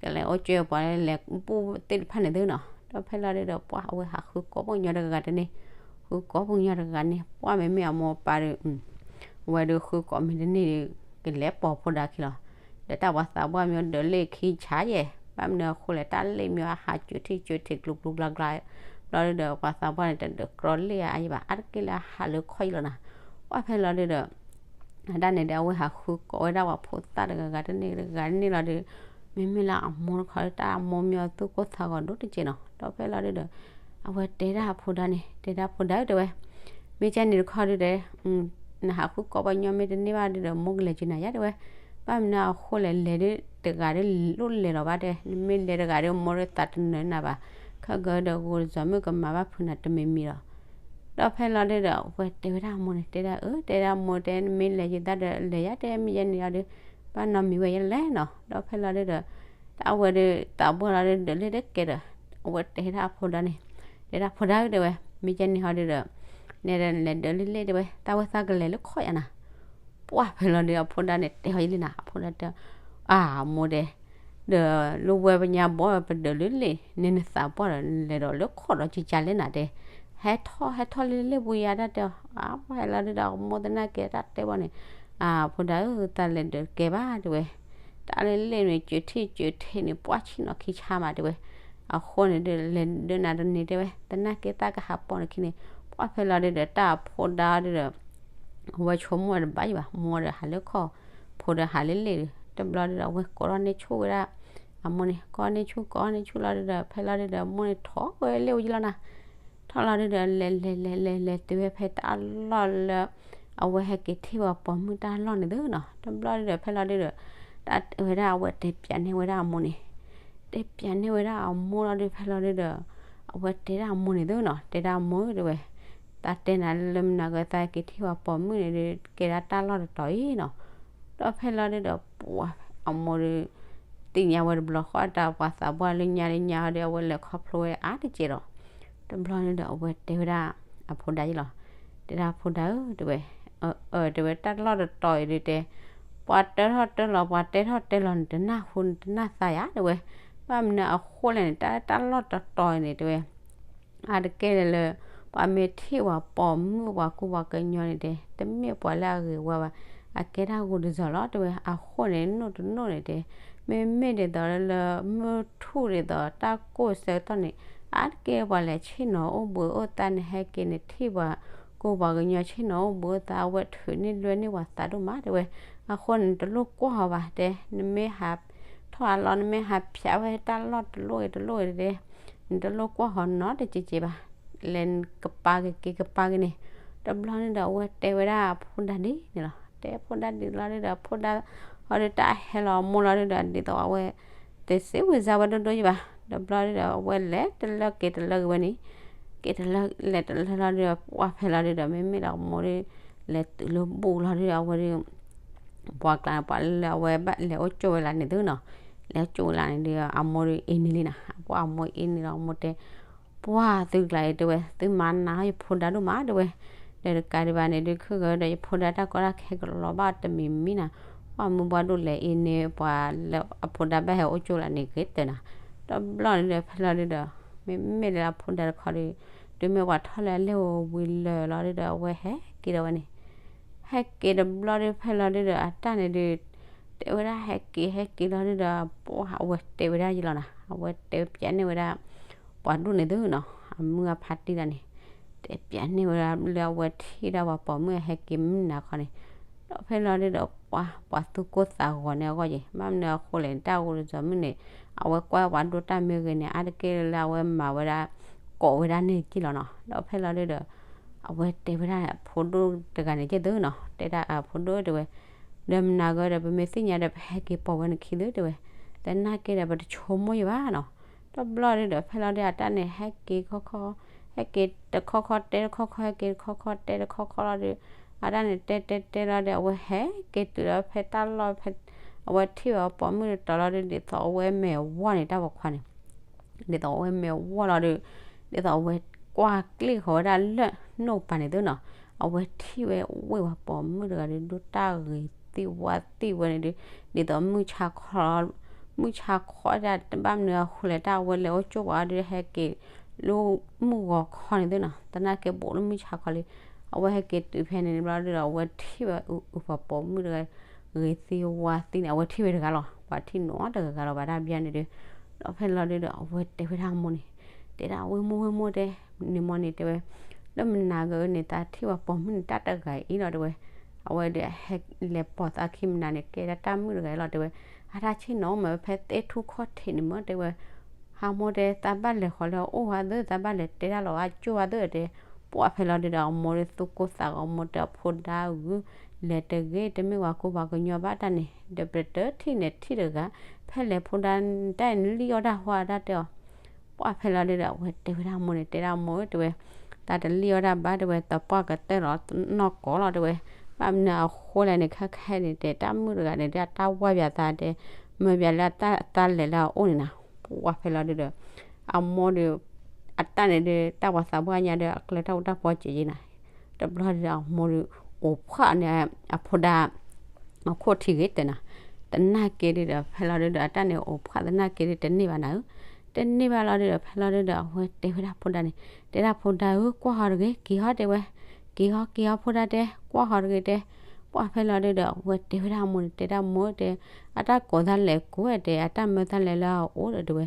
ကလဲၤအိၣ်ကၠိပှၤလဲၤဘူၣ်သ့ၣ်တဖၣ်န့ၣ်သုနီၤ. ဒီးဖဲလီၤဒုဒီး ပှၢ်အဝဲဟးဃုကိးပှၤကညီတဂၤတန့ၢ်, ဃုကိးပှၤကညီတဂၤန့ၢ် ပှၢ်မ့မ့ၢ်အမိၢ်အပၢ်ဒီး အဝဲဒုးဃုကိးမ့ၢ်တန့ၢ်ဒုး ကလဲၤပိာ်ဖိဒါခံလီၤ. ဒီးတၢ်ပှၤသးပှၢ်မ့ၢ်ဒီးလ့ၣ်ခံဆါယဲၢ်, ဘၣ်မနုၤအဃိလဲၣ် တၢ်လ့ၣ်မ့ၢ်အဟးစူၤထံၣ်စူၤထံးကျူၤကျူၤကျါကျါ ဘျီဒုဒီး ပှၤသးပှၢ်န့ၣ် တဒုးကြီလ့ၣ်အါအါယဲၢ်ဘၣ် အါတက့ၢ်လၢအဟးလၢခီၣ်ယံလီၤနၤ. ပှၢ်ဖဲလီၤဒုဒီး အတၢ်န့ၣ်ဒီး အဝဲဟးဃုကိးဝဲဒၣ်ပှၤဖိသၣ်တဂၤဂၤတန့ၢ်တဂၤတန့ၢ်လီၤဒုး မ့မ့ၢ်လၢအမိၢ်တခီဒုး တၢ်အမိၢ်မ့ၢ်အသူၣ်ကိၢ်သးဂီၤဒိၣ်တက့ၢ်နီၤ. ဒီးဖဲလီၤဒုဒီး အဝဲတဲဒၣ်အဖိဒါန့ၣ် တဲဒၣ်ဖိဒါဧၢတဲဝဲ, မ့ၢ်ကဲန့ၣ်တခီဒုဒီး နဟးဃုကိးပှၤကညီမ့ၢ်တန့ၢ်ဘၣ်ဒုဒီး မိၢ်ကလဲၤက့ၤနၤယါတဲဝဲ, ဘၣ်မနုၤအဃိလဲၣ် လဲၤဒုတဂၤဒုးလိၣ်လဲၤလီၤဘၣ်တဲ, နမ့ၢ်လဲၤတဂၤဒုး မိၢ်ဒုးသးတနၢၤနၤဘၣ်, ခဲကဒီးဂိၤတစီၤမုၣ်ကမၤဘၣ်ဖုးနၤတမံၤမံၤလီၤ. ဒီးဖဲလီၤဒုဒီး အဝဲတဲဝဲဒၣ်အမိၢ်န့ၣ် တဲဒၣ်အၢ တဲဒၣ်မိၢ်တဲ နမ့ၢ်လဲၤယသးဒီးလဲၤယါတဲ မ့ၢ်ယဲန့ၣ်အီၤဒုး ဘၣ်နီတမံၤဝဲယဲလဲၣ်နီၤ. ဒီးဖဲလီၤဒုဒီး တၢ်အဝဲဒုးသးပှၢ်လီၤဒုဒီးလ့ၣ်တကဲဒီး အဝဲတဲဒၣ်အဖိဒါန့ၣ် တဲဒၣ်ဖိဒါဧၢတဲဝဲ, မ့ၢ်ယဲန့ၣ်ဟီဒုဒီး နဲဒၣ်လဲၤဒၢးလၢလ့ၣ်တဲဝဲ, တၢ်ဝဲသးကလဲၤလၢခီၣ်ယါနၤ. ပှၢ်ဖဲလီၤဒုး အဖိဒါန့ၣ်တဲအီၤယလံနၤ, အဖိဒါတဲ, အမိၢ်တဲ, ဒီးလၢဝဲပညါဘီ ပဒၢးလၢလ့ၣ်န့ၣ် နသးပှၢ်ဒီး လဲၤဒီးလၢခီၣ်ဒီးကကလဲၣ်နၤတဲ, ဟဲထီၣ် ဟဲထီၣ်လၢလ့ၣ်ပူၤယါတၢ်တဲအီၤ, အပှၢ်ဟဲလီၤဒုးဒီး အမိၢ်သနာ်က့တၢ်တဲဘၣ်န့ၣ်, အဖိဒါဧၢ, တၢ်လဲၤဒၢးတကဲဘၣ်တဲဝဲ, တၢ်လၢလ့ၣ်န့ၣ် စၢၤထံၣ်စၢၤထံၣ်န့ၣ် ပှၢ်ဆံၣ်နီၤခံဆါမးတဲဝဲ, အဃိန့ၣ်ဒုး လဲၤဒၢးနၤတန့ၢ်တဲဝဲ, သနာ်က့တၢ်ကဟးပိာ်နခံန့ၣ်, ပှၢ်ဖဲလီၤဒုးဒီး တၢ်အဖိဒါဒုးဒီး အဝဲဆိကမိၣ်တဘၣ်ယံၤဘၣ်, မိၢ်ဒီးဟးလၢခီၣ်, ဖိဒီးဟးလၢလ့ၣ်ဒီး တဘျီဒုးဒီး အဝဲကိးထီၣ်န့ၢ်ဆူၣ်ဝဲဒၣ် အမိၢ်န့ၣ်, ကိးန့ၢ်ဆူၣ်ကိးန့ၢ်ဆူၣ်လီၤဒုးဒီး ဖဲလီၤဒုးဒီး အမိၢ်န့ၣ်ထီၣ်ဝဲလ့ၣ်အိၣ်ယံၤလီၤနၤ, ထီၣ်လီၤဒုးဒီး လဲၤလဲၤလဲၤလဲၤလဲၤတုၤဝဲဖဲတၢ်လီၢ်လၢ အဝဲဟဲက့ၤထံၣ်ဝဲပိာ်မုၣ်တၢ်လီၢ်န့ၣ်သုနီၤ, တဘျီဒုးဒီး ဖဲလီၤဒုးဒီး တၢ်ဝဲဒၣ်အဝဲတဲပျးန့ၢ်ဝဲဒၣ်အမိၢ်န့ၣ်, တဲပျးန့ၢ်ဝဲဒၣ်အမိၢ်လီၤဒုး ဖဲလီၤဒုးဒီး အဝဲတဲဒၣ်အမိၢ်န့ၣ်သုနီၤ, တဲဒၣ်အမိၢ်ဧၢတဲဝဲ, သးတဲနၤလၢမနၤဂ့ၤ သးက့ၤထံၣ်ဝဲပိာ်မုၣ်န့ၣ်ဒုး ကဲဒၣ်တၢ်လီၢ်တတီၤအံၤနီၤ, ဒီးဖဲလီၤဒုးဒီး ပှၢ်အမိၢ်ဒုး သ့ၣ်ညါဝဲတဘျီဃီတၢ်ပှၤသးပှၢ်လၢညါလၢညါဒီး အဝဲလဲၤခီဖျိဝဲအါတက့ၢ်ဒီး တဘျီန့ၣ်ဒီး အဝဲတဲဝဲဒၣ် အဖိဒါယံၤလီၤ, တဲဒၣ်အဖိဒါဧၢတဲဝဲ, အၢ တဲဝဲ တၢ်လီၢ်တတီၤအံၤဒုးတဲ, ပှၤတၢထီၣ်တၢလီၤ ပှၤတဲထီၣ်တဲလီၤန့ၣ် တနၢ်ဟူန့ၣ် တနၢ်သးယၤတဲဝဲ, ဘၣ်မနုၤအဃိလဲၣ်န့ၣ် တၢ် တၢ်လီၢ်တတီၤအံၤန့ၣ်တဲဝဲ အါတက့ၢ်လၢ ပှၤမ့ၢ်ထံၣ်ဝဲပိာ်မုၣ်ပှၤကူပှၤကညီန့ၣ်တဲ တမ့ၢ်ပှၤလၢအဂ့ၤဝါဘၣ်, အကဲတၢ်ဂိၢ်တစီၤလီၤတဲဝဲ, အဃိန့ၣ် နိၣ်တနိၣ်န့ၣ်တဲ, မ့မ့ၢ်ဒ်သိးလၢ မုၢ်ထူၣ်ဒ်သိးတၢ်ကိၢ်ဆၢကတီၢ်န့ၣ် အါတက့ၢ်ပှၤလဲၤဆ့ၣ်နီၤအိၣ်ဘှံးအိၣ်သါန့ၣ် ဟဲက့ၤန့ၣ်ထံၣ်ပှၤကူပှၤကညီဆ့ၣ်နီၤအိၣ်ဘှံးအိၣ်သါ အဝဲထုးန့ၢ်လွဲန့ၢ်ပှၤသးဒိၣ်မးတဲဝဲ, အဃိန့ၣ် နတလိၣ်ကွၢ်အီၤဘၣ်တဲ, နမ့ၢ်ဟးထီၣ်အလီၢ် နမ့ၢ်ဟးဖျိးဝဲတၢ်လီၢ်တလိၣ်ဂ့ၤတလိၣ်ဂ့ၤတဲ နတလိၣ်ကွၢ်ဟီနီတက့ၢ်က့ၢ်ဘၣ်, လဲၤကပၤကက့ၤကပၤက့ၤန့ၣ်, တဘျီန့ၣ်ဒီး အဝဲတဲဝဲဒၣ်အဖိဒါဒ်န့ၣ်လီၤ, တဲဖိဒါဒ်လီၤဒုးဒီး အဖိဒါ အီၤဒုးတၢ်ဟဲလီၤအမိၢ်လီၤဒုးဒီး ဒ်သိးအဝဲ တစ့ဝံၤစါဝဲဒိၣ်ဒိၣ်ယံၤဘၣ်, တဘျီဒုးဒီး အဝဲလဲၤတလၢက့ၤတလၢက့ၤဝဲန့ၣ်, က့ၤတလၢလဲၤတလၢလီၤဒုးဒီး ပှၢ်ဖဲလီၤဒုးဒီး မ့မ့ၢ်ဒီးအမိၢ်ဒုး လဲၤတုၤလၢဘူၣ်လီၤဒုးဒီး အဝဲဒုး ပှၤကျါန့ၣ် ပှၤလၢအဝဲဘၣ်လဲၤအိၣ်ကၠိဝဲလၢန့ၣ်သုနီၤ, လဲၤအိၣ်ကၠိဝဲလၢန့ၣ်ဒီး အမိၢ်ဒုးအ့န့ၢ်လံနၤ, ပှၢ်အမိၢ်အ့န့ၢ်လီၤ အမိၢ်တဲ ပှၢ်သုကျါအံၤတဲဝဲ သုမၤနၤယဖိဒါဒိၣ်မးတဲဝဲ, ဒီးတကးဒံးဘၣ်န့ၣ်ဒုး ခုၣ်ဂဲၤဒီးယဖိဒါတၢ်ကီတၢ်ခဲကလီၤဘၣ်တမံၤမံၤနၤ, ပှၢ်မုၢ်ပှၢ်ဒိၣ်လဲၤအ့န့ၢ်ပှၤလၢအဖိဒါဘၣ်ဟဲအိၣ်ကၠိလၢန့ၣ်ဂ့ၤတၢၢ်နၤ, တဘျီန့ၣ်ဒီး ဖဲလီၤဒုးဒီး မ့မ့ၢ်လၢအဖိဒါတခီဒုး တုၤမ့ၢ်ပှၤထီၣ်လၢအလ့ၣ်ဧိၤဝံၤလၢာ်လီၤဒုးဒီး အဝဲဟဲက့ၤဒီးဝဲန့ၣ် ဟဲက့ၤတဘျီဒုး ဖဲလီၤဒုးဒီး အတၢ်န့ၣ်ဒုး တဲဝဲဒၣ်ဟဲက့ၤ ဟဲက့ၤလီၤဒုးဒီး ပှၢ်အဝဲတဲဝဲဒၣ်ယလီၤနၤ, အဝဲတဲပျးန့ၢ်ဝဲဒၣ် ပှၤဒိၣ်န့ၣ်သုနီၤ, အမုၢ်အဖါတံၢ်တၢ်န့ၣ် တဲပျးန့ၢ်ဝဲဒၣ်လၢအဝဲထံၣ်ဒၣ်ပှၤပိာ်မုၣ်အဟဲက့ၤမုၢ်နၤခီန့ၣ်, ဒီးဖဲလီၤဒုးဒီး ပှၢ်ပှၤသူၣ်ကိၢ်သးဂီၤန့ၣ်အဂီၢ်ယံၤ ဘၣ်မနုၤအဃိလဲၣ်န့ၣ် တၢ်ဂိၢ်တစီၤမုၣ်န့ၣ် အဝဲကွၢ်ပှၤဒိၣ်တၢ်မ့ၢ်ဂ့ၤန့ၣ် အါတက့ၢ်လၢအဝဲမၤဝဲဒၣ် ကိးဝဲဒၣ်န့ၣ်က့ၢ်လီၤနီၤ, ဒီးဖဲလီၤဒုးဒီး အဝဲတဲဝဲဒၣ်ဖိဒိၣ်တဂၤန့ၣ်က့ၢ်သုနီၤ, တဲဒၣ်အဖိဒိၣ်တဲဝဲ ဒီးမနၤဂ့ၤဒီး ပမ့ၢ်သ့ၣ်ညါဒီး ပဟဲက့ၤပိာ်ဝဲနခံသုတဲဝဲ, သနာ်က့ဒီး ပတဆိကမိၣ်ယံၤဘၣ်နီၤ, တဘျီဒုးဒီး ဖဲလီၤဒုးအတၢ်န့ၣ် ဟဲက့ၤခီခီ ဟဲက့ၤတခီခီတဲတခီခီ ဟဲက့ၤတခီခီတဲတခီခီလီၤဒုး အတၢ်န့ၣ်တဲတဲတဲလီၤဒုး အဝဲဟဲက့ၤတုၤလီၤဖဲတၢ်လီၢ်ဖဲ အဝဲထံၣ်ဝဲပိာ်မုၣ်တတီၤလီၤဒုး ဒ်သိးအဝဲမဲာ်ဝီၢ်န့ၣ်တၢ်ပိာ်ခွါန့ၣ် ဒ်သိးအဝဲမဲာ်ဝီၢ်လီၤဒုး ဒ်သိးအဝဲကွၢ်ကျ့ၣ်ဃီၤဝဲဒၣ်လၢနိၣ်ပၤန့ၣ်သုနီၤ, အဝဲထံၣ်ဝဲဝ့ၢ်ပှၤပိာ်မုၣ်တဂၤဒုး ဒိၣ်တၢ်ဂ့ၤသံဝါသံဝဲန့ၣ်ဒုး ဒ်သိးမုၢ်ဆါခီ မုၢ်ဆါခီဒၣ် ဘၣ်မနုၤအဃိလဲၣ် တၢ်အဝဲလဲၤအိၣ်ကၠိပှၤဒုး ဟဲက့ၤလၢမုၢ်ဂီၤခီန့ၣ်သုနီၤ, သနာ်က့ဘူးလၢမုၢ်ဆါခီလံ, အဝဲဟဲက့ၤတုၤဖဲန့ၣ်ဘျီဒုးဒီး အဝဲထံၣ်ဝဲအုပှၤပိာ်မုၣ်တဂၤ ဂ့ၤသံဝါသံန့ၣ် အဝဲထံၣ်ဝဲတဂၤလီၤ, ပှၤထံၣ်နီတဂၤဂၤလီၤဘၣ်တၢ်ဘျါန့ၣ်ဒုး, ဒီးဖဲလီၤဒုးဒီး အဝဲတဲဝဲဒၣ်အမိၢ်န့ၣ်, တဲဒၣ်အဝဲမိၢ်ဝဲမိၢ်တဲ, န့ၣ်မိၢ်န့ၣ်တဲဝဲ, လၢမနၤဂ့ၤန့ၣ် သးထံၣ်ဝဲပိာ်မုၣ်န့ၣ် တၢ်တဂၤအံၤလီၤတဲဝဲ, အဝဲဒုးဟဲလဲၤပိာ်သးခံမနၤန့ၣ် ကဲဒၣ်တၢ်မုၣ်တဂၤအံၤလီၤတဲဝဲ, အတၢ်ဆ့ၣ်နီၤမ့ၢ်ဖဲသ့ၣ်ထူၣ်ခီၣ်ထံးန့ၣ်မ့ၢ်တဲဝဲ ဟးမိၢ်တဲ သးဘၣ်လဲၤဃီၤလၢအအိၣ်ဝဲသု သးဘၣ်လဲၤတဲတၢ်လီၤအကၠိဝဲသုတဲ, ပှၢ်ဖဲလီၤဒုးဒီး အမိၢ်ဒုးသူၣ်ကိၢ်သးဂီၤ မိၢ်တဲအဖိဒါဂုၤ လဲၤတဂ့ၤ တမ့ၢ်ပှၤကူပှၤကညီဘၣ်တၢ်န့ၣ် ဒီးပတထံၣ်န့ၣ်ထံၣ်တဂၤ, ဖဲလဲၣ်ဖိဒါတၢ်အံၤ နလံၣ်အီၣ်တၢ်ဟီတၢ်တဲအီၤ, ပှၢ်ဖဲလီၤဒုးဒီး အဝဲတဲဝဲဒၣ်မိၢ်န့ၣ် တဲဒၣ်မိၢ်ဧၢတဲဝဲ, သးတလံၣ်အီၣ်တၢ်ဘၣ်တဲဝဲ သးပှၢ်ကတၢၢ်လီၤနီၢ်ကီၢ်လီၤတဲဝဲ, ဘၣ်မနုၤအဃိလဲၣ်န့ၣ် ခဲခဲန့ၣ်တဲ တၢ်မုၣ်တဂၤန့ၣ်ဒုး အတၢ်ဝါပၠးသးတဲ, မၢပၠးလၢအတၢ်လဲၤလၢအအိၣ်န့ၣ်နၤ, ပှၢ်ဖဲလီၤဒုးဒီး အမိၢ်ဒုး အတၢ်န့ၣ်ဒုး တၢ်ပှၤသးပှၢ်ညါဒီး အကျဲတၢ်အိၣ်တၢ်ပီစဲးယံၤနၤ, တဘျီဒီးအမိၢ်ဒီး အိၣ်ဖှၣ်န့ၣ် အဖိဒါ အခိၣ်ထံးဂ့ၤတဲနၤ, သနာ်က့ဒုဒီး ဖဲလီၤဒုဒီး အတၢ်န့ၣ်အိၣ်ဖှၣ်သနာ်က့ဒု တန့ၢ်ဘၣ်နၤဧၢ, တန့ၢ်ဘၣ်လီၤဒုဒီး ဖဲလီၤဒုဒီး အဝဲတဲဝဲဒၣ်ဖိဒါန့ၣ် တဲဒၣ်ဖိဒါဧၢ ကွၢ်ဟီတဂ့ၤ က့ၤဟီတဲဝဲ, က့ၤဟီ က့ၤဟီဖိဒါတဲ ကွၢ်ဟီတဂ့ၤတဲ, ပှၢ်ဖဲလီၤဒုဒီး အဝဲတဲဝဲဒၣ်အမိၢ်န့ၣ် တဲဒၣ်မိၢ်တဲ, အတၢ်ကိးသးလဲၤကိးဝဲတဲ အတၢ်မၢသးလဲၤလၢအအိၣ်ဒီးတဲဝဲ,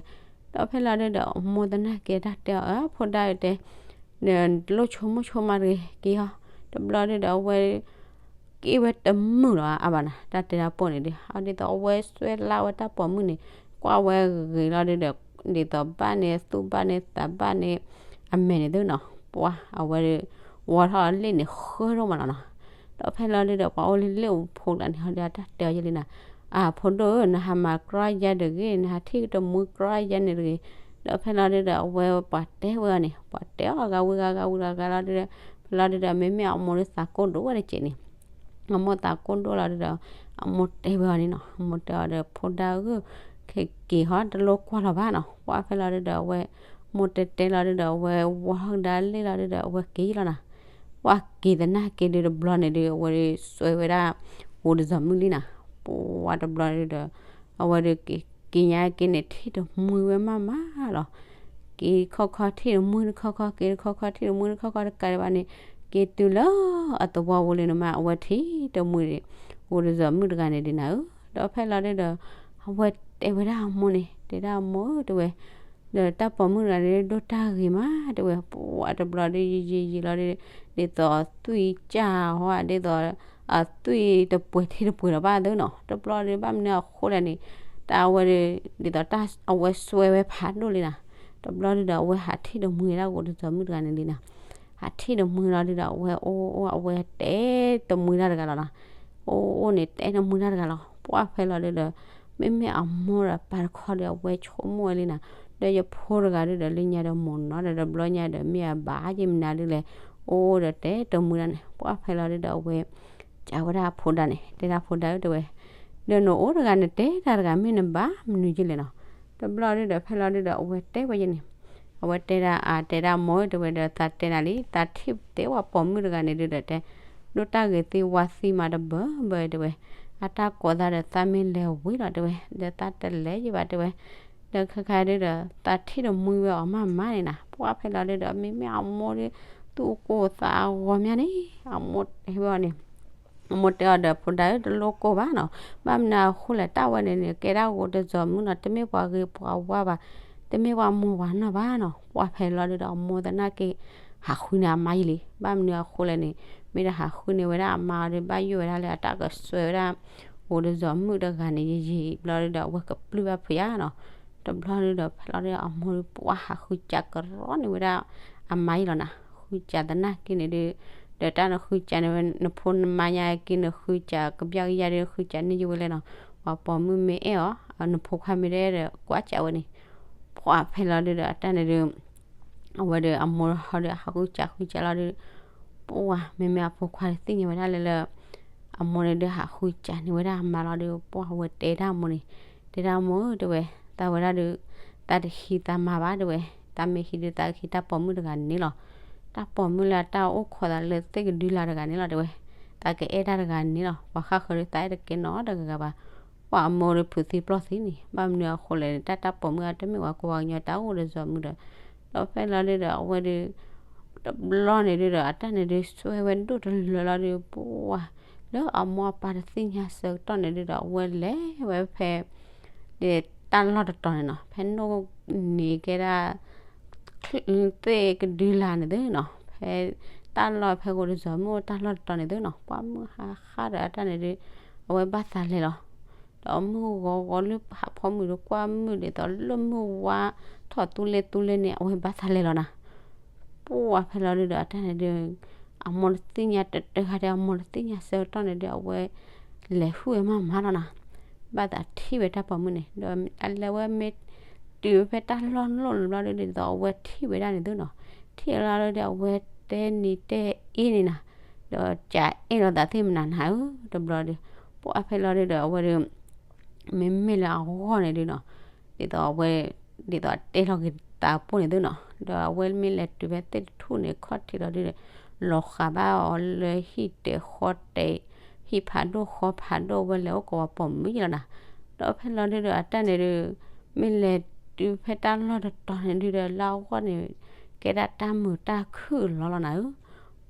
ဒီးဖဲလီၤဒုဒီး အမိၢ်သနာ်က့တၢ်တဲအီၤ အၢ ဖိဒါဧၢတဲ နလိၣ်ဆိကမိၣ်ဆိကမးတဂ့ၤ က့ၤဟီ, တဘျီဒုဒီး အဝဲ က့ၤဝဲတမုာ်လီၤအါဘၣ်နၤ တၢ်တဲတၢ်ပိာ်န့ၣ်ဒု, ဒ်သိးအဝဲစွဲလၢဝဲတၢ်ပိာ်မုၣ်န့ၣ် ကွၢ်ဝဲဂ့ၤလီၤဒုဒီး ဒ်သိးဘၣ်န့ၣ် သူၣ်ဘၣ်န့ၣ် သးဘၣ်န့ၣ် အမဲာ်န့ၣ်သုနီၤ, ပှၢ်အဝဲဒု ဝီထီၣ်လ့ၣ်န့ၣ်ဃၢထီၣ်မးလီၤနီၤ, ဒီးဖဲလီၤဒုဒီး ပှၤအိၣ်လၢလ့ၣ်အိၣ်ဖိကျါန့ၣ် ဟီဒုအတၢ်တဲအီၤယဲလံနၤ, အဖိဒိၣ်ဧၢ နဟးမၤကြီယၤတဂ့ၤ နဟးထံၣ်တမှံကြီယၤန့ၣ်တဂ့ၤ, ဒီးဖဲလီၤဒုဒီး အဝဲပှၤတဲဝဲအီၤန့ၣ် ပှၤတဲအီၤဂၤဝံၤဂၤဂၤဝံၤဂၤဂၤလီၤဒုဒီး ဖဲလီၤဒုဒီး မ့မ့ၢ်အမိၢ်ဒုသးကိၢ်ဒိၣ်ဝဲတက့ၢ်န့ၣ် အမိၢ်သးကိၢ်ဒိၣ်လီၤဒုဒီး အမိၢ်တဲဝဲအီၤန့ၣ်နီၤ, အမိၢ်တဲအီၤဒီး ဖိဒါဧၢ က့ၤဟီတလိၣ်ကွၢ်လီၤဘၣ်နီၤ, ပှၢ်ဖဲလီၤဒုဒီး အဝဲ မိၢ်တဲတဲလီၤဒုဒီး အဝဲဝီထီၣ်ကဒါလ့ၣ်လီၤဒုဒီး အဝဲက့ၤလီၤနၤ, ပှၢ်က့ၤသနာ်က့ဒုတဘျီန့ၣ်ဒု အဝဲဒုစွဲဝဲဒၣ် ဂိၤတစီၤမုၣ်လံနၤ, ပှၢ်တဘျီဒုဒီး အဝဲဒုက့ၤ က့ၤညါက့ၤန့ၣ် ထံၣ်တမှံဝဲမးမးလီၤ က့ၤခီခီထံၣ်တမှံတခီခီ က့ၤတခီခီထံၣ်တမှံတခီခီတကးဒံးဘၣ်န့ၣ် က့ၤတုၤလၢအသဝီပူၤလံန့ၣ်မး အဝဲထံၣ်တမှံန့ၣ် ဂိၤတစီၤမုၣ်တဂၤန့ၣ်ဒုနၤဧၢ, ဒီးဖဲလီၤဒုဒီး အဝဲတဲဝဲဒၣ်အမိၢ်န့ၣ် တဲဒၣ်အမိၢ်ဧၢ တဲဝဲ ဒီးတၢ်ပိာ်မုၣ်တဂၤန့ၣ် ဒိၣ်တၢ်ဂ့ၤမး တဲဝဲ ပှၢ်တဘျီဒုယံာ်ယံာ်ယံာ်လီၤဒု ဒ်သိးအသွံၣ်ကၢ်ဟီ ဒ်သိး အသွံၣ်တပှဲၤထံတပှဲၤလီၤဘၣ်သုနီၤ, တဘျီဒုဘၣ်မနုၤအဃိလဲၣ်န့ၣ် တၢ်အဝဲဒု ဒ်သိးတၢ်အဝဲစွဲဝဲဖးဒိၣ်လံနၤ, တဘျီဒုဒီး အဝဲဟးထံၣ်တမှံဒၣ်ဂိၤတစီၤမုၣ်တဂၤန့ၣ်လံနၤ, ဟးထံၣ်တမှံလီၤဒုဒီး အဝဲအိၣ်အိၣ် အဝဲတဲတမှံတၢ်တဂၤလီၤနီၤ, အိၣ်အိၣ်န့ၣ် တဲတမှံတၢ်တဂၤလီၤ, ပှၢ်ဖဲလီၤဒုဒီး မ့မ့ၢ်အမိၢ်ဒီးပၢ်တခီဒီး အဝဲဆိကမိၣ်ဝဲလံနၤ, ဒီးယဖိတဂၤဒုဒီး လၢညါဒီးမိၢ်နီၤဒီး တဘျီညါဒီး မ့ၢ်အဘၣ်ယမနုၤဒုလဲၣ်, အိၣ်အိၣ်ဒီးတဲတမှံဒၣ်န့ၣ် ပှၢ်ဖဲလီၤဒုဒီး အဝဲ ကးဝဲဒၣ်အဖိဒါန့ၣ် တဲဒၣ်ဖိဒါဧၢ တဲဝဲ, ဒီးနအိၣ်တဂၤနတဲတၢ်တဂၤ မ့ၢ်နဘၣ်မနုၤယလဲၣ်နီၤ, တဘျီဒုဒီး ဖဲလီၤဒုဒီး အဝဲတဲဝဲယဲန့ၣ်, အဝဲတဲဒၣ်အတဲဒၣ်မိၢ်ဧၢ တဲဝဲဒီး သးတဲနၤလံ သးထံၣ်တဲဝဲပိာ်မုၣ်တဂၤန့ၣ်ဒုဒီးတဲ ဒိၣ်တၢ်ဂ့ၤသံဝါသံမးတဘၢဘၢတဲဝဲ, အတၢ်ကိးသးဒီးသးမ့ၢ်လဲၤဝံၤလီၤတဲဝဲ ဒီးသးတလဲၤယဘၣ်တဲဝဲ, ဒီးခဲခါဒုဒီး သးထံၣ်တမှံဝဲအီၤမးမးန့ၣ်နၤ, ပှၢ်ဖဲလီၤဒုဒီး မ့မ့ၢ်အမိၢ်ဒု သူၣ်ကိၢ်သးဂီၤမးန့ၣ် အမိၢ်တဲဝဲအီၤန့ၣ် အမိၢ်တဲအီၤဒီး ဖိဒါဧၢ တလိၣ်ကိၢ်ဘၣ်နီၤ, ဘၣ်မနုၤအဃိလဲၣ် တၢ်ဝဲန့ၣ်န့ၣ် ကဲဒၣ်ဂိၤတစီၤမုၣ်နီၤ, တမ့ၢ်ပှၤဂ့ၤပှၤဝါဘၣ်, တမ့ၢ်ပှၤမီၢ်ပှၤနီၢ်ဘၣ်နီၤ, ပှၢ်ဖဲလီၤဒုဒီး အမိၢ်သနာ်က့ ဟးဃုန့ၢ်အမါယံာ်လံ, ဘၣ်မနုၤအဃိလဲၣ်န့ၣ် မ့ၢ်တဟးဃုန့ၢ်ဝဲဒၣ်အမါအီၤဒီး ဘၣ်ယိၣ်ဝဲဒၣ်လၢအတၢ်ကစွဲဝဲဒၣ် ဂိၤတစီၤမုၣ်တဂၤန့ၣ် ယံာ်ယံာ်ဘျီဒုဒီး အဝဲကပျုၢ်ဘၣ်ဖုးယါနီၤ, တဘျီဒုဒီး ဖဲလီၤဒုဒီးအမိၢ်ဒု ပှၢ်ဟးဃုစးကရီန့ၢ်ဝဲဒၣ် အမါယံာ်လီၤနၤ, ဃုစးသနာ်က့န့ၣ်ဒု ဒီးတၢ်နဃုစးန့ၢ်ဝဲ နဖိနမါညါက့ နဃုစးကဘျၣ်ကယၤဒု နဃုစးန့ၢ်ယဝဲလဲၣ်နီၤ, ပှၤပိာ်မုၣ်မ့ၢ်အဲၣ်အီၤ နဖိခွါမ့ၢ်တအဲၣ်ဒီး ကွၢ်စးဝဲန့ၣ်, ပှၢ်ဖဲလီၤဒုဒီး အတၢ်န့ၣ်ဒု အဝဲဒီးအမိၢ်ဟီဒီးဟးဃုစးဃုစးလီၤဒု ပှၢ်မ့မ့ၢ်အဖိခွါသ့ၣ်ညါဝဲဒၣ်လၢလၢ အမိၢ်န့ၣ်ဒုးဟးဃုစးန့ၢ်ဝဲဒၣ်အမါလီၤဒုး ပှၢ်ဝဲတဲဒၣ်အမိၢ်န့ၣ်, တဲဒၣ်အမိၢ်ဧၢ တဲဝဲ, သးဝဲဒၣ်ဒုး သးတဟံးသးမါဘၣ် တဲဝဲ, သးမ့ၢ်ဟံးဒုး သးကဟံးတၢ်ပိာ်မုၣ်တဂၤန့ၣ်လီၤ. တၢ်ပိာ်မုၣ်လၢအတၢ်အိၣ်ခိးသးလၢသ့ၣ်ကဒုလာ်တဂၤန့ၣ်လီၤ တဲဝဲ, သးကအဲၣ်တၢ်တဂၤန့ၣ်လီၤ. ပှၤဃၣ်ဃၢၤဒုးသးအဲၣ်တကဲနီတဂၤဘၣ်. ပှၢ်အမိၢ်ဒုးဖုးသံပျီၢ်သံန့ၣ် ဘၣ်မနုၤအဃိလဲၣ်န့ၣ် တၢ်တၢ်ပိာ်မုၣ်အတမ့ၢ်ပှၤကိးပှၤကညီ တၢ်အိၣ်ဒီးစီၤမုၣ်ဒီး, ဒီးဖဲလီၤဒုးဒီး အဝဲဒုး တဘျီန့ၣ်ဒုးဒီး အတၢ်န့ၣ်ဒုး စွဲဝဲဒိၣ်တလၢာ်လီၤဒုး ပှၢ် လၢအမိၢ်အပၢ်တသ့ၣ်ညါဆၢကတီၢ်န့ၣ်ဒုးဒီး အဝဲလဲၤဝဲဖဲ ဒ်တၢ်လီၢ်တတီၤန့ၣ်နီၤ, ဖဲနိၣ်န့ၢ်ကဲဒၣ် သ့ၣ်ကဒုလာ်န့ၣ်သုနီၤ, ဖဲတၢ်လီၢ်ဖဲဂိၢ်တစီၤမုၣ်အိၣ်တၢ်လီၢ်တတီၤန့ၣ်သုနီၤ, ပှၢ်မုၢ်ဟါဃၣ်ဒီးအတၢ်န့ၣ်ဒုး အဝဲဘၣ်သးလဲၤလီၤ. ဒီးမုၢ်ဂီၤဂီၤလၢဟးဖီမုၢ်ဒီး ကွၢ်မုၢ်ဒ်သိးလၢမုၢ်ဝါထီၣ်သူလဲသူလဲန့ၣ် အဝဲဘၣ်သးလဲၤလီၤနၤ. ပှၢ်ဖဲလီၤဒုးဒီး အတၢ်န့ၣ်ဒုး အမိၢ်တသ့ၣ်ညါတတၢ်ဃာ်ဒီး အမိၢ်တသ့ၣ်ညါဆၢကတီၢ်န့ၣ်ဒုး အဝဲလဲၤဟုၣ်ဝဲမးမးလီၤနၤ. ဘၣ်သးထံၣ်ဝဲတၢ်ပိာ်မုၣ်န့ၣ် ဒီးအလဲၤဝဲမ့ၢ်တုၤဝဲဖဲတၢ်လီၢ်နိၣ်လီၤဘျီဒုး ဒ်သိးအဝဲထံၣ်ဝဲဒၣ်န့ၣ်သုနီၤ, ထံၣ်လီၤဒုး အဝဲတဲနံၤတဲအ့န့ၣ်နၤ, ဒီးကအဲၣ်လီၤသးသ့ၣ်မနၤနၤဧၢ တဘျီဒုး, ပှၢ်ဖဲလီၤဒုးဒီး အဝဲဒုး မ့မ့ၢ်လၢအဂီၢ်န့ၣ်ဒုးနီၤ, ဒ်သိးအဝဲ ဒ်သိးအတဲလီၤက့ၤသးပိၢ်န့ၣ်သုနီၤ, ဒီးအဝဲမ့ၢ်လဲၤတုၤဖဲသ့ၣ်တထူၣ်န့ၣ် ခီၣ်ထံးလီၤဒုးဒီး လီၤဃာ်ဘၣ်အီၤလၢဟံၣ်တဲာ်ဃီတဲာ်, ဟံၣ်ဖးဒိၣ်ဃီဖးဒိၣ် ဝဲလဲၤအိၣ်ကိးပှၤပိာ်မုၣ်ယဲလီၤနၤ. ဒီးဖဲလီၤဒုဒီး အတၢ်န့ၣ်ဒုး မ့ၢ်လဲၤတုၤဖဲတၢ်လီၢ်တတီၤန့ၣ်ဒုဒီး လၢအဂီၢ်န့ၣ် ကဲဒၣ်တၢ်မုာ်တၢ်ခုၣ်လီၤလီၤနၤဧၢ.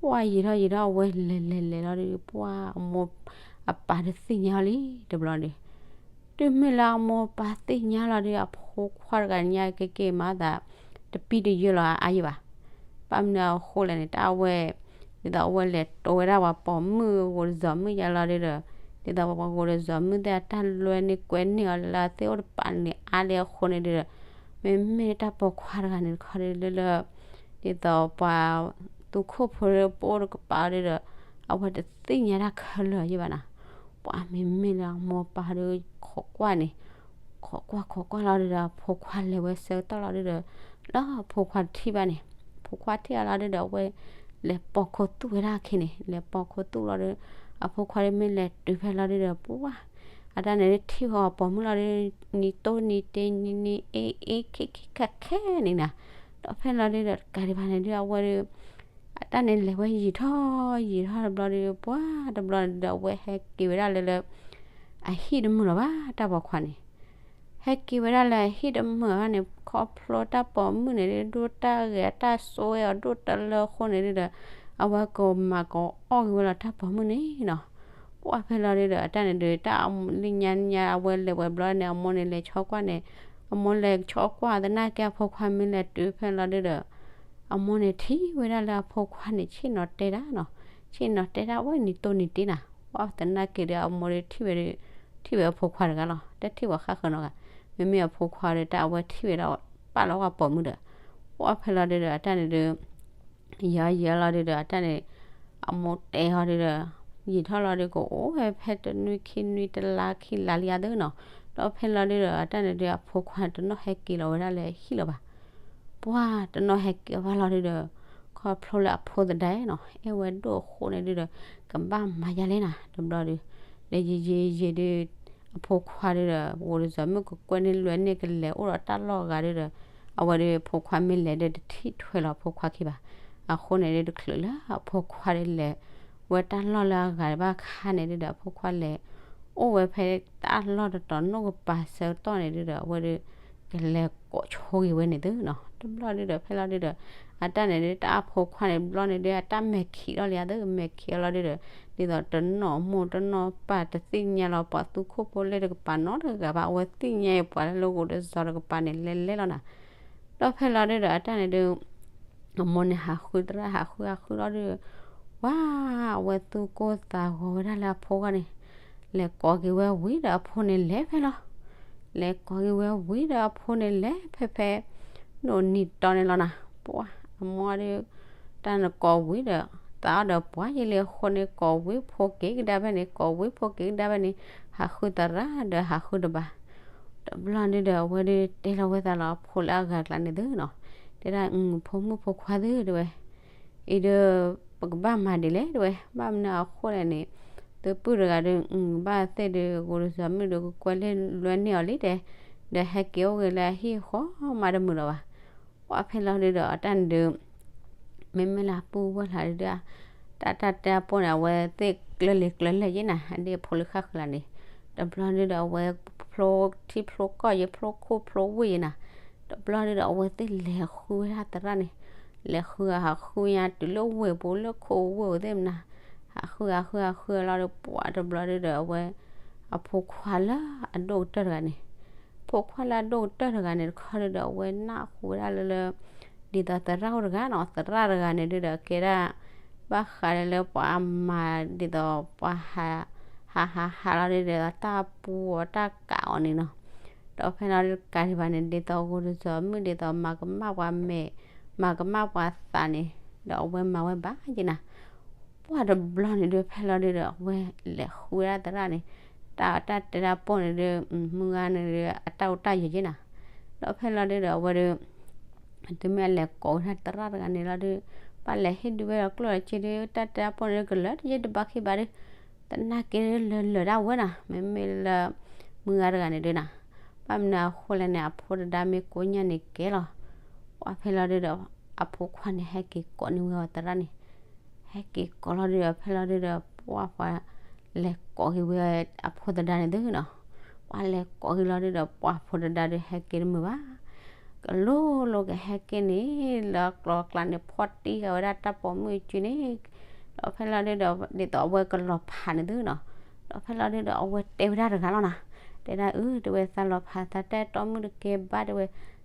ပှၢ်ယံာ်ထီၣ်ယံာ်ထီၣ် အဝဲလဲၤလဲၤလဲၤလီၤဒုး ပှၢ်အမိၢ်အပၢ်တသ့ၣ်ညါအီၤလံ တဘျီဒုး တုၤမ့ၢ်လၢအမိၢ်အပၢ်သ့ၣ်ညါလီၤဒုး အဖိခွါတဂၤညါက့ၤက့ၤမၤသး တပံတယၢလီၤအါယံာ်ဘၣ်. ဘၣ်မနုၤအဃိလဲၣ်န့ၣ် တၢ်အဝဲ ဒ်သိးအဝဲလဲၤတိဝဲဒၣ်ပှၤပိာ်မုၣ်ဂိၢ်တစီၤမုၣ်ယါလီၤဒုဒီး ဒ်သိးပှၤဂိၢ်တစီၤမုၣ်သ့ၣ်အတၢ်လွဲန့ၢ်ကွဲန့ၢ်အီၤလၢအသ့ၣ်အိၣ်တပၤန့ၣ်အါလံအဃိန့ၣ်ဒုဒီး မ့မ့ၢ်တၢ်ပိာ်ခွါတဂၤန့ၣ်တခီဒုလၢလၢ ဒ်သိးပှၤသူခိၣ်ဖိလၢပအိၣ်တကပၤအီၤဒုဒီး အဝဲတသ့ၣ်ညါတၢ်ခဲလၢာ်ယံာ်ဘၣ်နၤ. ပှၢ်မ့မ့ၢ်လၢအမိၢ်ပၢ်ဒုးခိးကွၢ်န့ၣ် ခိးကွၢ်ခိးကွၢ်လီၤဒုဒီး အဖိခွါလဲၤဝဲဆၢကတီၢ်လီၤဒုဒီး လၢအဖိခွါတထံၣ်ဘၣ်န့ၣ် အဖိခွါထံၣ်အီၤလီၤဒုဒီး အဝဲလဲၤပိာ်ခိၣ်သူၣ်ဝဲဒၣ်အခံန့ၣ် လဲၤပိာ်ခိၣ်သူၣ်လီၤဒု အဖိခွါဒုးမ့ၢ်လဲၤတုၤဖဲလီၤဒုဒီး ပှၢ် အတၢ်န့ၣ်ဒုးထံၣ်ဝဲအပိာ်မုၣ်လီၤဒု နံၤတိၢ်နံၤတ့ နံၤနံၤအ့အ့ခံခံခါခဲန့ၣ်နၤ. ဒီးဖဲလီၤဒုဒီးတကးဒံးဘၣ်န့ၣ်ဒု အဝဲဒုး အတၢ်န့ၣ်လဲၤဝဲယံာ်ထီၣ်ယံာ်ထီၣ်တဘျီဒုး ပှၢ်တဘျီန့ၣ်ဒုး အဝဲဟဲက့ၤဝဲဒၣ်လၢလၢ အဟံၣ်တမုာ်လီၤဘၣ် တၢ်ပိာ်ခွါန့ၣ် ဟဲက့ၤဝဲဒၣ်လၢအဟံၣ်တမုာ်ဘၣ်န့ၣ် ခီဖျိတၢ်ပိာ်မုၣ်န့ၣ်ဒုး ဒိၣ်တၢ်ဂဲၤအတၢ်ဆိဝဲအီၤဒိၣ်တၢ်လၢအဃိန့ၣ်ဒုဒီး အဝဲကမၤကအီၣ်က့ၤဝဲလီၤတၢ်ပိာ်မုၣ်န့ၣ်နီၤ. ပှၢ်ဖဲလီၤဒုဒီး အတၢ်န့ၣ်ဒုး တၢ်လၢညါညါအဝဲလဲၤဝဲဘျီန့ၣ် အမိၢ်န့ၣ်လဲၤဆီကွၢ်န့ၣ် အမိၢ်လဲၤဆီကွၢ်သနာ်က့အဖိခွါမ့ၢ်လဲၤတုၤဖဲလီၤဒုဒီး အမိၢ်န့ၣ်ထံၣ်ဝဲဒၣ်လၢအဖိခွါန့ၣ် ဆ့ၣ်နီၤတဲဒၣ်နီၤ, ဆ့ၣ်နီၤတဲဒၣ်ဝဲနံၤတိၢ်နံၤတ့နၤ, ပှၢ်သနာ်က့ဒီး အမိၢ်ဒီးထံၣ်ဝဲဒီး ထံၣ်ဝဲအဖိခွါတဂၤလီၤ, တထံၣ်ဝဲဃၣ်ဃၢၤနီတဂၤ, မ့မ့ၢ်အဖိခွါဒီး တၢ်အဝဲထံၣ်ဝဲဒၣ်ပာ်လီၤဝဲပိာ်မုၣ်ဒီး, ပှၢ်ဖဲလီၤဒုဒီး အတၢ်န့ၣ်ဒုး ယၤယၤလီၤဒုဒီး အတၢ်န့ၣ် အမိၢ်တဲဟီဒုဒီး ယံာ်ထီၣ်လီၤဒုး ကအိၣ်ဝဲဖဲတနွံခံနွံတလါခံလါလံယၤသ့နီၤ, ဒီးဖဲလီၤဒုဒီး အတၢ်န့ၣ်ဒုး အဖိခွါတနီၣ်ဟဲက့ၤလီၤဝဲဒၣ်လၢဟံၣ်လၢၤဘၣ်, ပှၢ်တနီၣ်ဟဲက့ၤဘၣ်လီၤဒုဒီး ခီဖျိလၢအဖိသဒါနီၤ အဲၣ်ဝဲဒိၣ်အဃိန့ၣ်ဒုဒီး ကဘၣ်မၤယၤလဲၣ်နၤ တဘျီဒုး, ဒီးယံာ်ယံာ်ယံာ်ဒုး အဖိခွါဒုဒီး ဂိၢ်တစီၤမုၣ်ကကွဲန့ၢ်လွဲန့ၢ်ကလဲၤအိၣ်ဒီးတၢ်လီၢ်ဂၤဒုဒီး အဝဲဒုးဖိခွါမ့ၢ်လဲၤဒုးတထံၣ်ထွဲလီၤအဖိခွါခံဘၣ်, အဃိန့ၣ်ဒုး တချုးလၢအဖိခွါဒုးလဲၤဝဲတၢ်လီၢ်လၢအဂၤဘၣ်ခါန့ၣ်ဒုဒီး အဖိခွါလဲၤ အိၣ်ဝဲဖဲတၢ်လီၢ်တတီၤနီၣ်ကပၤဆၢကတီၢ်န့ၣ်ဒုဒီး အဝဲဒုး ကလဲၤကိးဆိဂ့ၤဝဲန့ၣ်သုနီၤ, တဘျီဒုဒီး ဖဲလီၤဒုဒီး အတၢ်န့ၣ်ဒုး တၢ်အဖိခွါန့ၣ် တဘျီန့ၣ်ဒုး အတၢ်မဲာ်ခံးထီၣ်လံအသး မဲာ်ခံးအီၤလီၤဒုဒီး ဒ်သိးတနီၣ်အမိၢ်တနီၣ်ပၢ်တသ့ၣ်ညါလီၤ ပှၤသူခိၣ်ဖိလၢတကပၤနီတဂၤဘၣ် အဝဲသ့ၣ်ညါအံၤပှၤလၢဂိၢ်တစီၤတကပၤန့ၣ် လဲၤလဲၤလီၤနၤ, ဒီးဖဲလီၤဒုဒီး အတၢ်န့ၣ်ဒုး အမိၢ်န့ၣ်ဟးဃုသရၣ်ဟးဃုဟးဃုလီၤဒုး, ဝါ အဝဲသူၣ်ကိၢ်သးဂီၤဝဲဒၣ်လၢအဖိဂၤန့ၣ်, လဲၤကိးက့ၤဝဲဝံၤဒီးအဖိန့ၣ်လဲၤဖဲလီၤ, လဲၤကိးက့ၤဝဲဝံၤဒီးအဖိန့ၣ်လဲၤဖဲဖဲ ဒိၣ်နံၤတီန့ၣ်လီၤနၤ, ပှၢ်အမိၢ်ဒုး တၢ်နကိးဝံၤဒီး သးအီၣ်ဒီးပှၤယံာ်လံအဃိန့ၣ် ကိးဝံၤဖိက့ၤကဒါဖဲန့ၣ် ကိးဝံၤဖိက့ၤကဒါဖဲန့ၣ် ဟးဃုသရၣ်ဒီးဟးဃုတဘၣ် တဘျီဒုဒီး အဝဲဒုးတဲလီၤဝဲသးလီၤ အဖိလၢအဂၤကျါန့ၣ်သုနီၤ, တဲဒၣ် ဖိမုၣ်ဖိခွါသုတဲဝဲ, အံၤဒီး ပကဘၣ်မၤဒ်လဲၣ်တဲဝဲ, ဘၣ်မနုၤအဃိလဲၣ်န့ၣ် သုပုၢ်တဂၤဒီး ဘၣ်သ့ၣ်ဒီး ဂိၢ်တစီၤမုၣ်ဒီး ကကွဲလၢလွဲန့ၢ်အီၤလံတဲ, ဒီးဟဲက့ၤအိၣ်ဂ့ၤလၢအဟံၣ်ဃီမးတမုာ်လီၤဘၣ် ပှၢ်ဖဲလီၤဒုဒီး အတၢ်န့ၣ်ဒုး မ့မ့ၢ်လၢအပုၢ်ဝဲၢ်လၢ်ဒုဒီး တၢ်တၢ်တဲအပိၢ်န့ၣ် အဝဲသ့ၣ်ကျၢၤလံၤကျၢၤလဲၢ်ယဲနၤ အဒ့ၣ်ဖိလၢဃၣ်ဃၢၤလၢ်န့ၣ်, တဘျီဒုဒီး အဝဲဖျိထံဖျိကီၢ်ယဲ ဖျိခိၣ်ဖျိဝ့ၢ်ယဲနၤ, တဘျီဒုဒီး အဝဲသ့ၣ်လဲၤဃုဝဲဒၣ်သရၣ်န့ၣ်, လဲၤဃုဟးဃုညါတုၤလၢဝ့ၢ်ပူၤလၢခိၣ်ဝ့ၢ်အိၣ်သ့ၣ်မနၤ, ဟးဃုဟးဃုဟးဃုလီၤဒီး ပှၢ်တဘျီဒုဒီး အဝဲ အဖိခွါလၢအဒိၣ်ကတၢၢ်တဂၤန့ၣ်, ဖိခွါလၢအဒိၣ်ကတၢၢ်တဂၤန့ၣ်တခီဒုဒီး အဝဲနၢ်ဟူဝဲဒၣ်လၢလၢ ဒ်သိးသရၣ်အိၣ်တဂၤနီၤ သရၣ်တဂၤန့ၣ်ဒုဒီး ကဲဒၣ် ဘၣ်ဃးလၢပှၤအမၤဒ်သိးပှၤ ဟးဟးဟးလီၤဒုဒီးတၢ်ပူအီၤတၢ်ကးအီၤန့ၣ်နီၤ, ဒီးဖဲလီၤဒုတကးဒံးဘၣ်န့ၣ် ဒ်သိးဂိၢ်တစီၤမုၣ်ဒ်သိးမၤကမၣ်ပှၤမဲာ် မၤကမၣ်ပှၤသးန့ၣ် ဒီးအဝဲမၤဝဲဘၣ်ယဲနၤ ပှၢ်တဘျီန့ၣ်ဒုး ဖဲလီၤဒုဒီး အဝဲလဲၤဃုဝဲဒၣ်သရၣ်န့ၣ်, တၢ်တၢ်တဲတၢ်ပိၢ်န့ၣ်ဒုး မုၢ်ဂၤန့ၣ်ဒုး အတၢ်အိၣ်တၢ်ယၢၤယဲနၤ, ဒီးဖဲလီၤဒုဒီး အဝဲဒုး တုၤမ့ၢ်အလဲၤကိးဝဲဒၣ်သရၣ်တဂၤန့ၣ်လီၤဒုး, ဘၣ်လဲၤဟ့ၣ်ဒုးဝဲဒီးကျိၣ်ဒီးစ့ဒုး တၢ်တဲတၢ်ပိၢ်န့ၣ်ဒုး ကလၢာ်တယဲၢ်တဘၣ်ခံဘၣ်ဒုး, သနာ်က့ဒုးလၢာ်လၢာ်ဒၣ်ဝဲနၤ, မ့မ့ၢ်လၢ မုၢ်ဂၤတဂၤန့ၣ်ဒုးနၤ, ဘၣ်မနုၤအဃိလဲၣ်န့ၣ် အဖိတဒါမ့ၢ်ကိးညါန့ၣ်ကဲလီၤ, ပှၢ်ဖဲလီၤဒုဒီး အဖိခွါန့ၣ်ဟဲက့ၤကိးန့ၢ်ဝဲအီၤသရၣ်န့ၣ်, ဟဲက့ၤကိးလီၤဒုဒီး ဖဲလီၤဒုဒီး ပှၢ်ပှၤလဲၤကိးက့ၤဝဲအဖိသဒါန့ၣ်သုနီၤ. ပှၢ်လဲၤကိးက့ၤလီၤဒုဒီး ပှၢ်ဖိသဒါဒုးဟဲက့ၤတမုာ်ဘၣ်. ကလိလိကဟဲက့ၤန့ၣ် လၢကျီကျါန့ၣ် ဖီၣ်တံၢ်ဃာ်ဝဲဒၣ်တၢ်ပိာ်မုၣ်အစုန့ၣ်, ဒီးဖဲလီၤဒုဒီး ဒ်သိးအဝဲကလီၤဖးန့ၣ်သုနီၤ. ဒီးဖဲလီၤဒုဒီး အဝဲတဲဝဲဒၣ်တဂၤလီၤနီၤ. တဲဒၣ်အၢ တဲဝဲ သးလီၤဖးသးတၢ်အဲၣ်တီမုၣ်တကဲဘၣ် တဲဝဲ,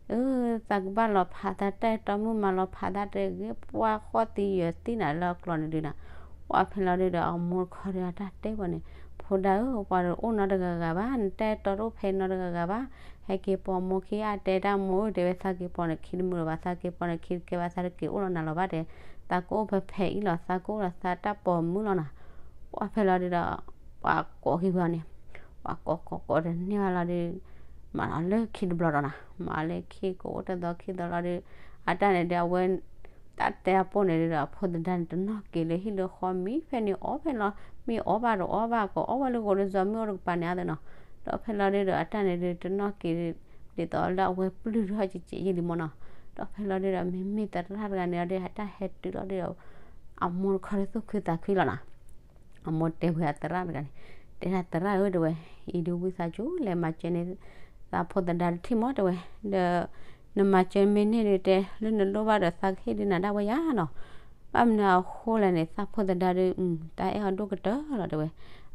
အၢ သးကဘၣ်လီၤဖးသးတၢ်အဲၣ်တီမုၣ် မၤလီၤဖးသးတဂ့ၤ ပှၢ်ဃီၣ်သံယၢၤသံနၤလၢအကျီန့ၣ်ဒုနီၤ. ပှၢ်ဖဲလီၤဒုဒီး အမိၢ်တခီဒီးအတၢ်တဲပှၤန့ၣ်, ဖိဒါဧၢ ပှၤတအိၣ်နီတဂၤဂၤဘၣ်, နတၢ်အဲၣ်တီတအိၣ်ဖဲနီတဂၤဂၤဘၣ်. ဟဲက့ၤပိာ်မိၢ်ခံဂၤ တဲတၢ်မိၢ်ဧၢ တဲဝဲ သးက့ၤပိာ်နခံတမုာ်လၢၤဘၣ်, သးက့ၤပိာ်နခံတကဲဘၣ်, သးတက့ၤအိၣ်လီၤနၤလီၤဘၣ် တဲ, သးကအိၣ်ဖဲဖဲအံၤလီၤ, သးကအိၣ်လီၤသးတၢ်ပိာ်မုၣ်လီၤနီၤ. ပှၢ်ဖဲလီၤဒုဒီး ပှၤကိးက့ၤဝဲအီၤန့ၣ်, ပှၤကိးကိးကိးတန့ၢ်ဘၣ်လီၤဒု, မၤလီၤလၢခံတဘျီဒီးနီၤ, မၤလၢခံကအိၣ်တသီခံသီလီၤဒု, အတၢ်န့ၣ်ဒုး အဝဲ တၢ်တဲအပိၢ်န့ၣ်ဒုဒီး အဖိသဒါန့ၣ် တနီၣ်က့ၤလၢဟံၣ်လၢဃီ မံဖဲန့ၣ်အီၣ်ဖဲလီၤ, မံအီၣ်ဘၣ်တအီၣ်ဘၣ် ကအီၣ်ဝဲလၢဂီၤဒီးစီၤမုၣ်အိၣ်တကပၤန့ၣ်အသိးနီၤ. ဒီးဖဲလီၤဒုဒီး အတၢ်န့ၣ်ဒုး တနီၣ်က့ၤ ဒ်သိးလၢအဝဲပျုၢ်ထီၣ်ကဲကဲယဲလံမၢ်နီၤ. ဒီးဖဲလီၤဒုဒီး မ့မ့ၢ်သရၣ်တဂၤန့ၣ်ဒီး အတၢ်ဟဲတုၤလီၤဒုဒီး အမိၢ်တခီဒုးသူၣ်ခုသးခုလီၤနီၤ. အမိၢ်တဲဝဲအသရၣ်တဂၤန့ၣ်, တဲဒၣ် သရၣ်ဧၢ တဲဝဲ, အံၤဒုးဝံသးစူၤ လဲၤမၤစၢၤန့ၢ်သးဖိသဒါတထံၣ်မၢ် တဲဝဲ, ဒီး နမၤစၢၤမ့ၢ်န့ၢ်ဒုး တဲလၢနလိၣ်ဘၣ်ဒီး သးကဟ့ၣ်ဒုးနၤဒၣ်ဝဲယါနီၤ. ဘၣ်မနုၤအဃိလဲၣ်န့ၣ် သးဖိသဒါဒုး တၢ်အဲၣ်အီၤဒိၣ်ကတၢၢ်လီၤ တဲဝဲ.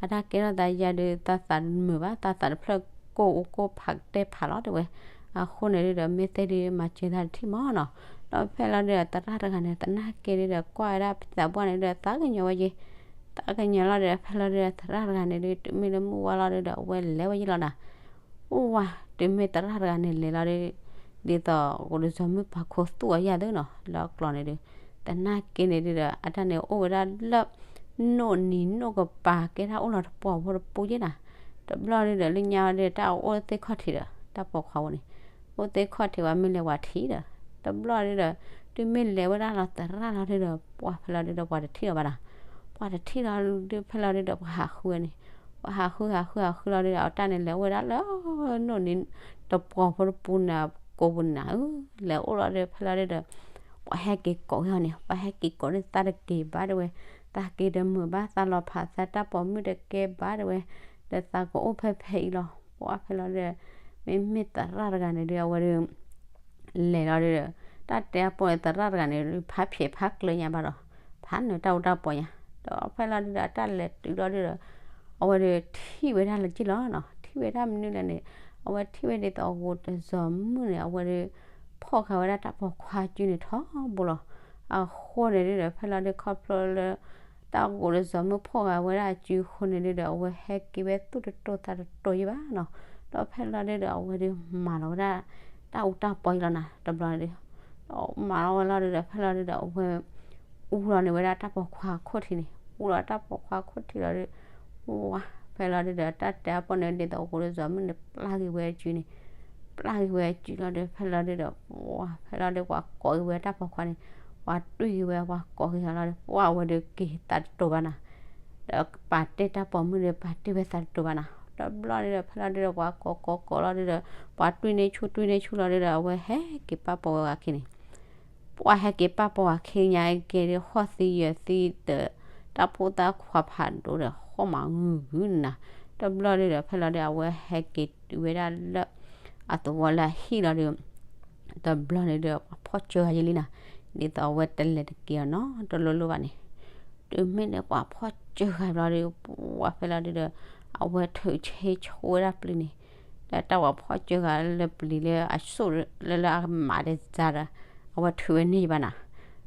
အတၢ်ကဲထီၣ်သးယါဒုး သးသးတမုာ်ဘၣ်, သးသးတဖျၢၣ်ကိၢ်အိၣ်ကိၢ်ဖးကတဲဖးလီၤ တဲဝဲ. အဃိန့ၣ်ဒုဒီး မ့ၢ်သ့ဒုး မၤစၢၤသးတထံၣ်မၢ်နီၤ. ဒီးဖဲလီၤဒုဒီး သရၣ်တဂၤန့ၣ် သနာ်က့ဒုဒီး ကွၢ်ဝဲဒၣ်သးပှၢ်န့ၣ်ဒုဒီး သးကညီၤဝဲယဲ သးကညီၤလီၤဒုဒီး ဖဲလီၤဒုဒီး သရၣ်တဂၤန့ၣ်ဒုး တုၤမ့ၢ်လၢမုၢ်ဝါလီၤဒုဒီး အဝဲလဲၤဝဲယဲလီၤနီၤ. အိၣ်ဝါ တုၤမ့ၢ်သရၣ်တဂၤန့ၣ်လဲၤလီၤဒုး ဒ်သိးဂီၤဒီးစီၤမုၣ်ပာ်ခိၣ်သူၣ်အီၤယါသုနီၤ လၢအကျီန့ၣ်ဒုး သနာ်က့န့ၣ်ဒုဒီး အတၢ်န့ၣ်အိၣ်ဝဲဒၣ်လၢ နိၣ်နံၤနိၣ်ကပၤ ကဲဒၣ်အိၣ်လီၤတပှီၤဖိတပူၤယဲနီၤ. တဘျီဒုဒီး လၢညါဒုး တၢ်အိၣ်သ့ၣ်ခီၣ်ထံးဒီး တၢ်ပိာ်ခွါဝဲန့ၣ် အိၣ်သ့ၣ်ခီၣ်ထံးဝဲ မ့ၢ်လဲၤဝဲထံၣ်ဒီး တဘျီဒုဒီး တုၤမ့ၢ်လဲၤဝဲဒၣ်လီၤသရၣ်လီၤဒုဒီး ပှၢ်ဖဲလီၤဒုဒီး ပှၤတထံၣ်လီၤဘၣ်နီၤ. ပှၤတထံၣ်လီၤဒုး ဖဲလီၤဒုဒီး ပှၤဟးဃုဝဲန့ၣ် ပှၤဟးဃုဟးဃုဟးဃုလီၤဒုဒီး အတၢ်န့ၣ်လဲၤအိၣ်ဝဲဒၣ်လၢ နိၣ်နံၤ တပှီၤဖိတပူၤန့ၣ် ကိးပူၤန့ၣ်ဧၢ လဲၤအိၣ်လီၤဒုး ဖဲလီၤဒုဒီး ပှၤဟဲက့ၤကိးက့ၤအီၤန့ၣ် ပှၤဟဲက့ၤကိးဒုး သးတက့ၤဘၣ် တဲဝဲ, သးက့ၤတမုာ်ဘၣ် သးလီၤဖးသးတၢ်ပိာ်မုၣ်တကဲဘၣ် တဲဝဲ, ဒီးသးကအိၣ်ဖဲဖဲအံၤလီၤ. ပှၢ်ဖဲလီၤဒုဒီး မ့မ့ၢ်သရၣ်တဂၤန့ၣ်ဒုး အဝဲဒုး လဲၤလီၤဒုဒီး တၢ်တဲအပိၢ်န့ၣ် သရၣ်တဂၤန့ၣ် ဖးဖျဲးဖးကျၢၤညါဘၣ်ဒီး ဖးနုာ်တၢ်အူတၢ်ပီညါ, ဒီးဖဲလီၤဒုဒီး အတၢ်လဲၤတုၤလီၤဒုဒီး အဝဲဒုးထံၣ်ဝဲဒၣ်လၢက့ၤလီၤနီၤ. ထံၣ်ဝဲဒၣ်မနုၤလဲၣ်န့ၣ် အဝဲထံၣ်ဝဲဒ်သိးဂီၤဒီးစီၤမုၣ်န့ၣ် အဝဲဒုး ဖီၣ်ဃာ်ဝဲဒၣ်တၢ်ပိာ်ခွါစုန့ၣ်ထီဘိလီၤ. အဃိန့ၣ်ဒုဒီး ဖဲလီၤဒုး ခီဖျိလၢ တၢ်ဂီၤဒီးစီၤမုၣ်ဖီၣ်ဃာ်ဝဲဒၣ်အစုအဃိန့ၣ်ဒုဒီး အဝဲဟဲက့ၤဝဲသူၣ်တတိၢ်သးတတိၢ်ယဲဘၣ်နီၤ. ဒီးဖဲလီၤဒုဒီး အဝဲဒုးမၤလီၤဝဲဒၣ် တၢ်အူတၢ်ပီယဲလီၤနီၤ တဘျီန့ၣ်ဒုး ဒီးမၤလီၤဝဲလီၤဒုဒီး ဖဲလီၤဒုဒီး အဝဲ အူလီၤန့ၢ်ဝဲဒၣ်တၢ်ပိာ်ခွါခိၣ်ထံးန့ၣ် အူလီၤတၢ်ပိာ်ခွါခိၣ်ထံးလီၤဒုး ဝါ ဖဲလီၤဒုဒီး တၢ်တဲအပိၢ်န့ၣ် ဒ်သိးဂီၤဒီးစီၤမုၣ်န့ၣ် ပျၢ်က့ၤဝဲအစုန့ၣ် ပျၢ်က့ၤဝဲအစုလီၤဒုး ဖဲလီၤဒုဒီး ဝါ ဖဲလီၤဒုး ပှၤကိးက့ၤဝဲတၢ်ပိာ်ခွါန့ၣ် ပှၤတွံၢ်က့ၤဝဲ ပှၤကိးက့ၤလီၤဒုး ဝါ အဝဲဒုးက့ၤသးတတိၢ်ဘၣ်နီၤ ဒီးပာ်တ့ၢ်တၢ်ပိာ်မုၣ်ဒုး ပာ်တ့ၢ်ဝဲသးတတိၢ်ဘၣ်နီၤ တဘျီဒုဒီး ဖဲလီၤဒုဒီး ပှၤကိးကိးကိးလီၤဒုဒီး ပှၤတွံၢ်န့ၢ်ဆူၣ်တွံၢ်န့ၢ်ဆူၣ်လီၤဒုဒီး အဝဲဟဲက့ၤပာ်ပိာ်ဝဲအခံန့ၣ် ပှၤဟဲက့ၤပာ်ပိာ်အခံညါက့ၤဒုး ဃီၣ်သံယၢၤသံဒီး တၢ်ဖိသၣ်ခွါဖးဒိၣ်ဒီး ဃီၣ်မးဂုၤဂုၤနၤ တဘျီဒုဒီး ဖဲလီၤဒုး အဝဲဟဲက့ၤတုၤဝဲဒၣ်လၢ အသဝီလၢအဟံၣ်လီၤဒုး တဘျီန့ၣ်ဒုး ပှၤဖီၣ်စၢၤဂၤယဲလံနီၤ ဒ်သိးအဝဲတလဲၤတက့ၤအီၤနီတလိၤလိၤဘၣ်န့ၣ် တုၤမ့ၢ်န့ၣ် ပှၤဖီၣ်စၢၤဂၤဘျီဒုး ပှၤဖဲလီၤဒုဒီး အဝဲထုးဆ့ဆိဝဲဒၣ်ပျံၤန့ၣ် ဒီးတၢ်ပှၤဖီၣ်စၢၤဂၤလၢပျံၤလၢအစိၣ်လၢ လၢအမးတစါဒီး အဝဲထုးဝဲန့ၢ်ယဘၣ်နီၤ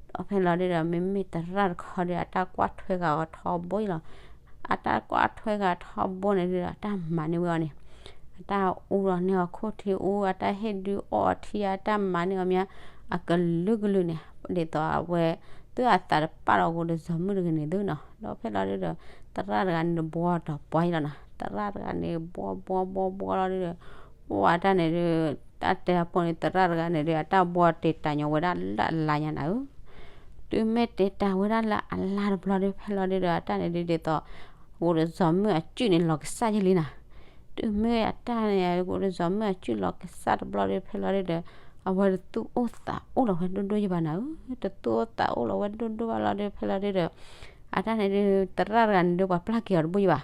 ဒီးဖဲလီၤဒုဒီး မ့မ့ၢ်သရၣ်တခီဒုး အတၢ်ကွၢ်ထွဲဂၤအီၤထီဘိလီၤ အတၢ်ကွၢ်ထွဲဂၤထီဘိန့ၣ်ဒုဒီး အတၢ်မၤန့ၢ်ဝဲအီၤန့ၣ် အတၢ်အူလီၤန့ၢ်အီၤခိၣ်ထံးအူ အတၢ်ဟ့ၣ်ဒုးအီၣ်အီၤထံ အတၢ်မၤန့ၢ်အီၤမး အကလုာ်ကလုာ်န့ၣ် ဒ်သိးအဝဲ သုအသးတပာ်လီၤဂီၤဒီးစီၤမုၣ်တဂ့ၤန့ၣ်သုနီၤ ဒီးဖဲလီၤဒုဒီး သရၣ်တဂၤန့ၣ် ဘှီဒီးပှၤယဲလီၤနီၤ သရၣ်တဂၤန့ၣ် ဘှီဘှီဘှီဘှီလီၤဒုဒီး ပှၤတၢ်န့ၣ်ဒုး တၢ်တဲအပိၢ်န့ၣ် သရၣ်တဂၤန့ၣ်ဒုး အတၢ်ဘှီတ့ၢ်တၢ်ညီဝဲဒၣ်လၢအလါညါနၤဧၢ တုၤမ့ၢ်တ့ၢ်တၢ်ဝဲဒၣ်လၢအလါတဘျီဒုး ဖဲလီၤဒုဒီး အတၢ်န့ၣ်ဒုးဒ်သိး ဂီၤဒီးစီၤမုၣ်အစုန့ၣ်လီၤကစၢ်ယဲလံနီၤ တုၤမ့ၢ်အတၢ်န့ၣ် ဂီၤဒီးစီၤမုၣ်အစုလီၤကစၢ်တဘျီဒုး ဖဲလီၤဒုဒီး အဝဲတသူၣ်အိၣ်သးအိၣ်လီၤဝဲဒိၣ်ဒိၣ်ယဘၣ်နၤဧၢ, တသူၣ်အိၣ်သးအိၣ်လီၤဝဲဒိၣ်ဒိၣ်ဘၣ်လီၤဒီး ဖဲလီၤဒုဒီး အတၢ်န့ၣ်ဒုး သရၣ်တဂၤန့ၣ်ဒုး ပှၤပျၢ်က့ၤအီၤတဘူၣ်ယဘၣ်,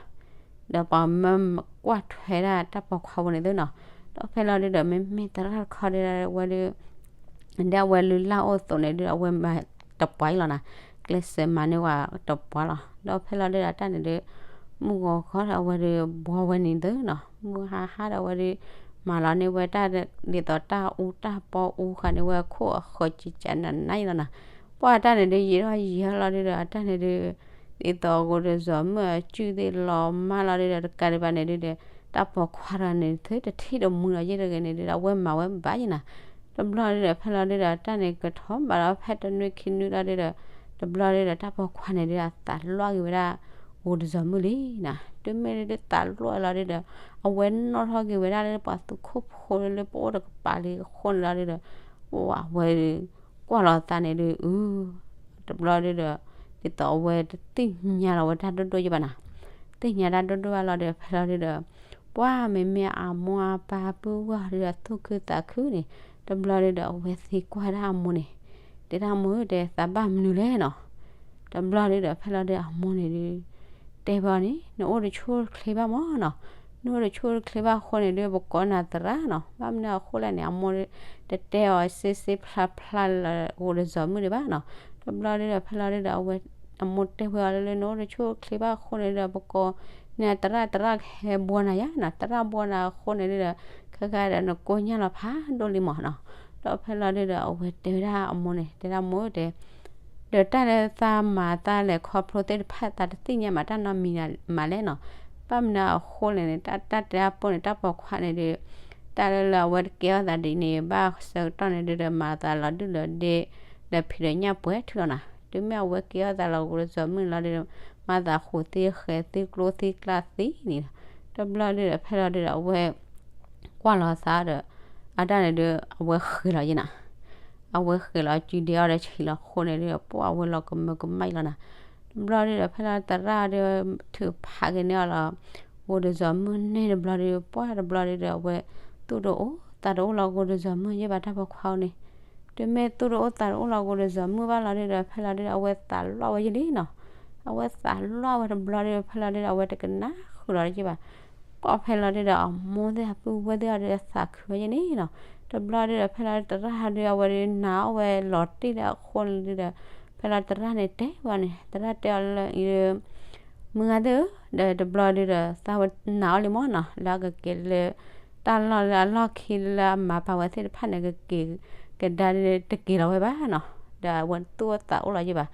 ဒီးပှၤမၢကွၢ်ထွဲဒၣ်တၢ်ပိာ်ခွါဝဲန့ၣ်သုနီၤ, ဒီးဖဲလီၤဒုဒီး မ့မ့ၢ်သရၣ်တခီဒုးဝဲဒုး ဒ်အဝဲလုၢ်လၢ်အိၣ်အသိးန့ၣ်ဒုး အဝဲမၤတပှၢ်အံၤလီၤနၤ, ကျဲးစၢးမၤန့ၢ်ဝဲတပှၢ်လီၤ. ဒီးဖဲလီၤဒုဒီး တၢ်န့ၣ်ဒုး မုၢ်ဂီၤခီဒီး အဝဲဒုးဘှီဝဲန့ၣ်သုနီၤ, မုၢ်ဟါဟါဒီး အဝဲဒုး မၤလီၤန့ၢ်ဝဲတၢ် ဒ်သိးတၢ်အူတၢ်ပီအူဃာ်န့ၢ်ဝဲအခိၣ်အဃၢၤကကနနအံၤလီၤနၤ, ပှၤတၢ်န့ၣ်ဒုး ယံာ်ထီၣ်ယံာ်ထီၣ်လီၤဒုဒီး အတၢ်န့ၣ်ဒုး ဒ်သိးဂိၤတစီၤမုၣ်အစုသ့ၣ်လီၤမၢ်လီၤဒုဒီး တကးဒံးဘၣ်န့ၣ်ဒုဒီး တၢ်ပိာ်ခွါတဂၤန့ၣ် သုတထံၣ်တမုာ်လီၤယဲၢ်တဂ့ၤန့ၣ်ဒုဒီး အဝဲမၤဝဲဘၣ်ယဲၢ်နၤ, တဘျီဒုဒီး ဖဲလီၤဒုဒီး တၢ်န့ၣ်ကထီၣ်ဘၣ်ဒီး ဖဲတနွံခံနွံလီၤဒုဒီး တဘျီဒုဒီး တၢ်ပိာ်ခွါန့ၣ်ဒုး အသးလွၢ်က့ၤဝဲဒၣ် ဂိၤတစီၤမုၣ်လံနၤ, တုၤမ့ၢ်ဒုးသးလွၢ်လီၤဒုဒီး အဝဲနီၣ်ထီၣ်က့ၤဝဲဒၣ်လၢပှၤသူခိၣ်ဖိလၢ ပအိၣ်တကပၤလံအဃိန့ၣ်လီၤဒုဒီး အဝဲကွၢ်လီၤသးန့ၣ်ဒုး အ တဘျီဒုဒီး ဒ်သိးအဝဲတသ့ၣ်ညါလီၤဝဲတၢ်ဒိၣ်ဒိၣ်ယဲၢ်ဘၣ်နၤ, သ့ၣ်ညါတၢ်ဒိၣ်ဒိၣ်ဘၣ်လီၤဒီး ဖဲလီၤဒုဒီး ပှၤမ့မ့ၢ်အမိၢ်အပၢ်ပုၢ်ဝဲၢ်ဒုဒီး သူၣ်ခုသးခုန့ၣ်, တဘျီဒုဒီး အဝဲသံကွၢ်ဒၣ်အမိၢ်န့ၣ်, တဲဒၣ်မိၢ်ဧၢ တဲသးဘၣ်မနုၤလဲၣ်နီၤ, တဘျီဒုဒီး ဖဲလီၤဒုဒီး အမိၢ်န့ၣ်ဒုး တဲဘၣ်န့ၣ် နအိၣ်တဆိၣ်တချ့ဘၣ်မၢ်နီၤ, နအိၣ်တဆိၣ်တချ့ဘၣ်အဃိန့ၣ်ဒုး ပကိးနၤသရၣ်နီၤ, ဘၣ်မနုၤအဃိလဲၣ်န့ၣ် အမိၢ် တတဲအီၤစ့စ့ဖျါဖျါလၢဂိၤတစီၤမုၣ်ဒံးဘၣ်နီၤ, တဘျီဒုဒီး ဖဲလီၤဒုဒီး အဝဲ အမိၢ်တဲဝဲအီၤလၢ နအိၣ်တဆိၣ်တချ့ဘၣ်အဃိန့ၣ်ဒီး ပကိးန့ၢ်သရၣ် သရၣ်ကဟဲဘှီနၤယါနီၤ, သရၣ်ဘှီနၤအဃိန့ၣ်ဒုဒီး ခဲခါဒီးနကိညၢ်လီၤဖးဒိၣ်လံမၢ်နီၤ, ဒီးဖဲလီၤဒုဒီး အဝဲတဲဝဲဒၣ်အမိၢ်န့ၣ် တဲဒၣ်မိၢ်ဧၢ တဲ ဒီးတၢ်လၢသးမၤသးလဲၤခီဖျိသ့ၣ်တဖၣ် သးတသ့ၣ်ညါမးတၢ်နီတမံၤမးလဲၣ်နီၤ, ဘၣ်မနုၤအဃိလဲၣ်န့ၣ် တၢ် တၢ်တဲအပိၢ်န့ၣ် တၢ်ပိာ်ခွါန့ၣ်ဒုး တၢ်လၢလၢအဝဲတကဲထီၣ်သးဒ်န့ၣ် ဘၣ်ဆၢကတီၢ်န့ၣ်ဒုဒီး မၤသးလီၤဒုၣ်လီၤဒ့ ဒီးဖံးဒီးညၣ်ပှဲၤထူလီၤနၤ, တုၤမ့ၢ်အဝဲကဲထီၣ်သးလီၤဂိၤတစီၤမုၣ်လီၤဒုဒီး မၤသးဃိးသံဃဲၤသံကျိသံကျါသံန့ၣ်လီၤ, တဘျီဒုဒီး ဖဲလီၤဒုဒီး အဝဲ ကွၢ်လီၤသးဒီး အတၢ်န့ၣ်ဒုး အဝဲဃ့ၢ်လီၤယဲၢ်နၤ, အဝဲဃ့ၢ်လီၤစုဒ့အီၤဒီးဆံးလီၤအဃိန့ၣ်ဒုး ပှၤအဝဲလီၤကမၢကမၣ်လီၤနၤ, တဘျီဒုဒီး ဖဲလီၤသရၣ်ဒုး ထုးဖးက့ၤန့ၢ်အီၤလီၤ ဂိၤတစီၤမုၣ်န့ၣ်တဘျီဒုး ပှၤတဘျီဒုဒီး အဝဲ သူၣ်တအိၣ်သးတအိၣ်လီၤ ဂိၤတစီၤမုၣ်ယဲၢ်ဘၣ်တၢ်ပိာ်ခွါန့ၣ်, တုၤမ့ၢ်သူၣ်တအိၣ်သးတအိၣ်လီၤ ဂိၤတစီၤမုၣ်ဘၣ်လီၤဒုဒီး ဖဲလီၤဒုဒီး အဝဲသးလွၢ်ဝဲယဲၢ်လံနီၤ, အဝဲသးလွၢ်ဝဲတဘျီဒုဒီး ဖဲလီၤဒုဒီး အဝဲတကနၣ်ဃုာ်လီၤတက့ၢ်ဘၣ် ပှၤဖဲလီၤဒုဒီး အမိၢ်သ့ၣ်အပုၢ်ဝဲၢ်သ့ၣ်အီၤဒုး အသးခုဝဲယဲၢ်န့ၣ်နီၤ, တဘျီဒုဒီး ဖဲလီၤသရၣ်ဒုး အဝဲဒုးနာ်အီၣ်ဝဲလီၤတံၢ်လၢအဃိန့ၣ်ဒုဒီး ဖဲလီၤသရၣ်န့ၣ်တဲဝဲန့ၣ် သရၣ်တဲအီၤလၢအံၤဒုး မုၢ်ဂၤသ့ၣ်ဧၢ, ဒီးတဘျီဒုဒီး သးဝဲနာ်အီၤလံမၢ်နီၤ လၢအကက့ၤလၢ တၢ်လီၢ်လၢအလီၢ်ခံလၢအမၤပာ်ဝဲသ့ၣ်တဖၣ်န့ၣ် ကက့ၤကဒါဒုး တက့ၤလီၤဝဲဘၣ်နီၤ, ဒီးအဝဲသူၣ်အိၣ်သးအိၣ်လီၤယဲၢ်ဘၣ်,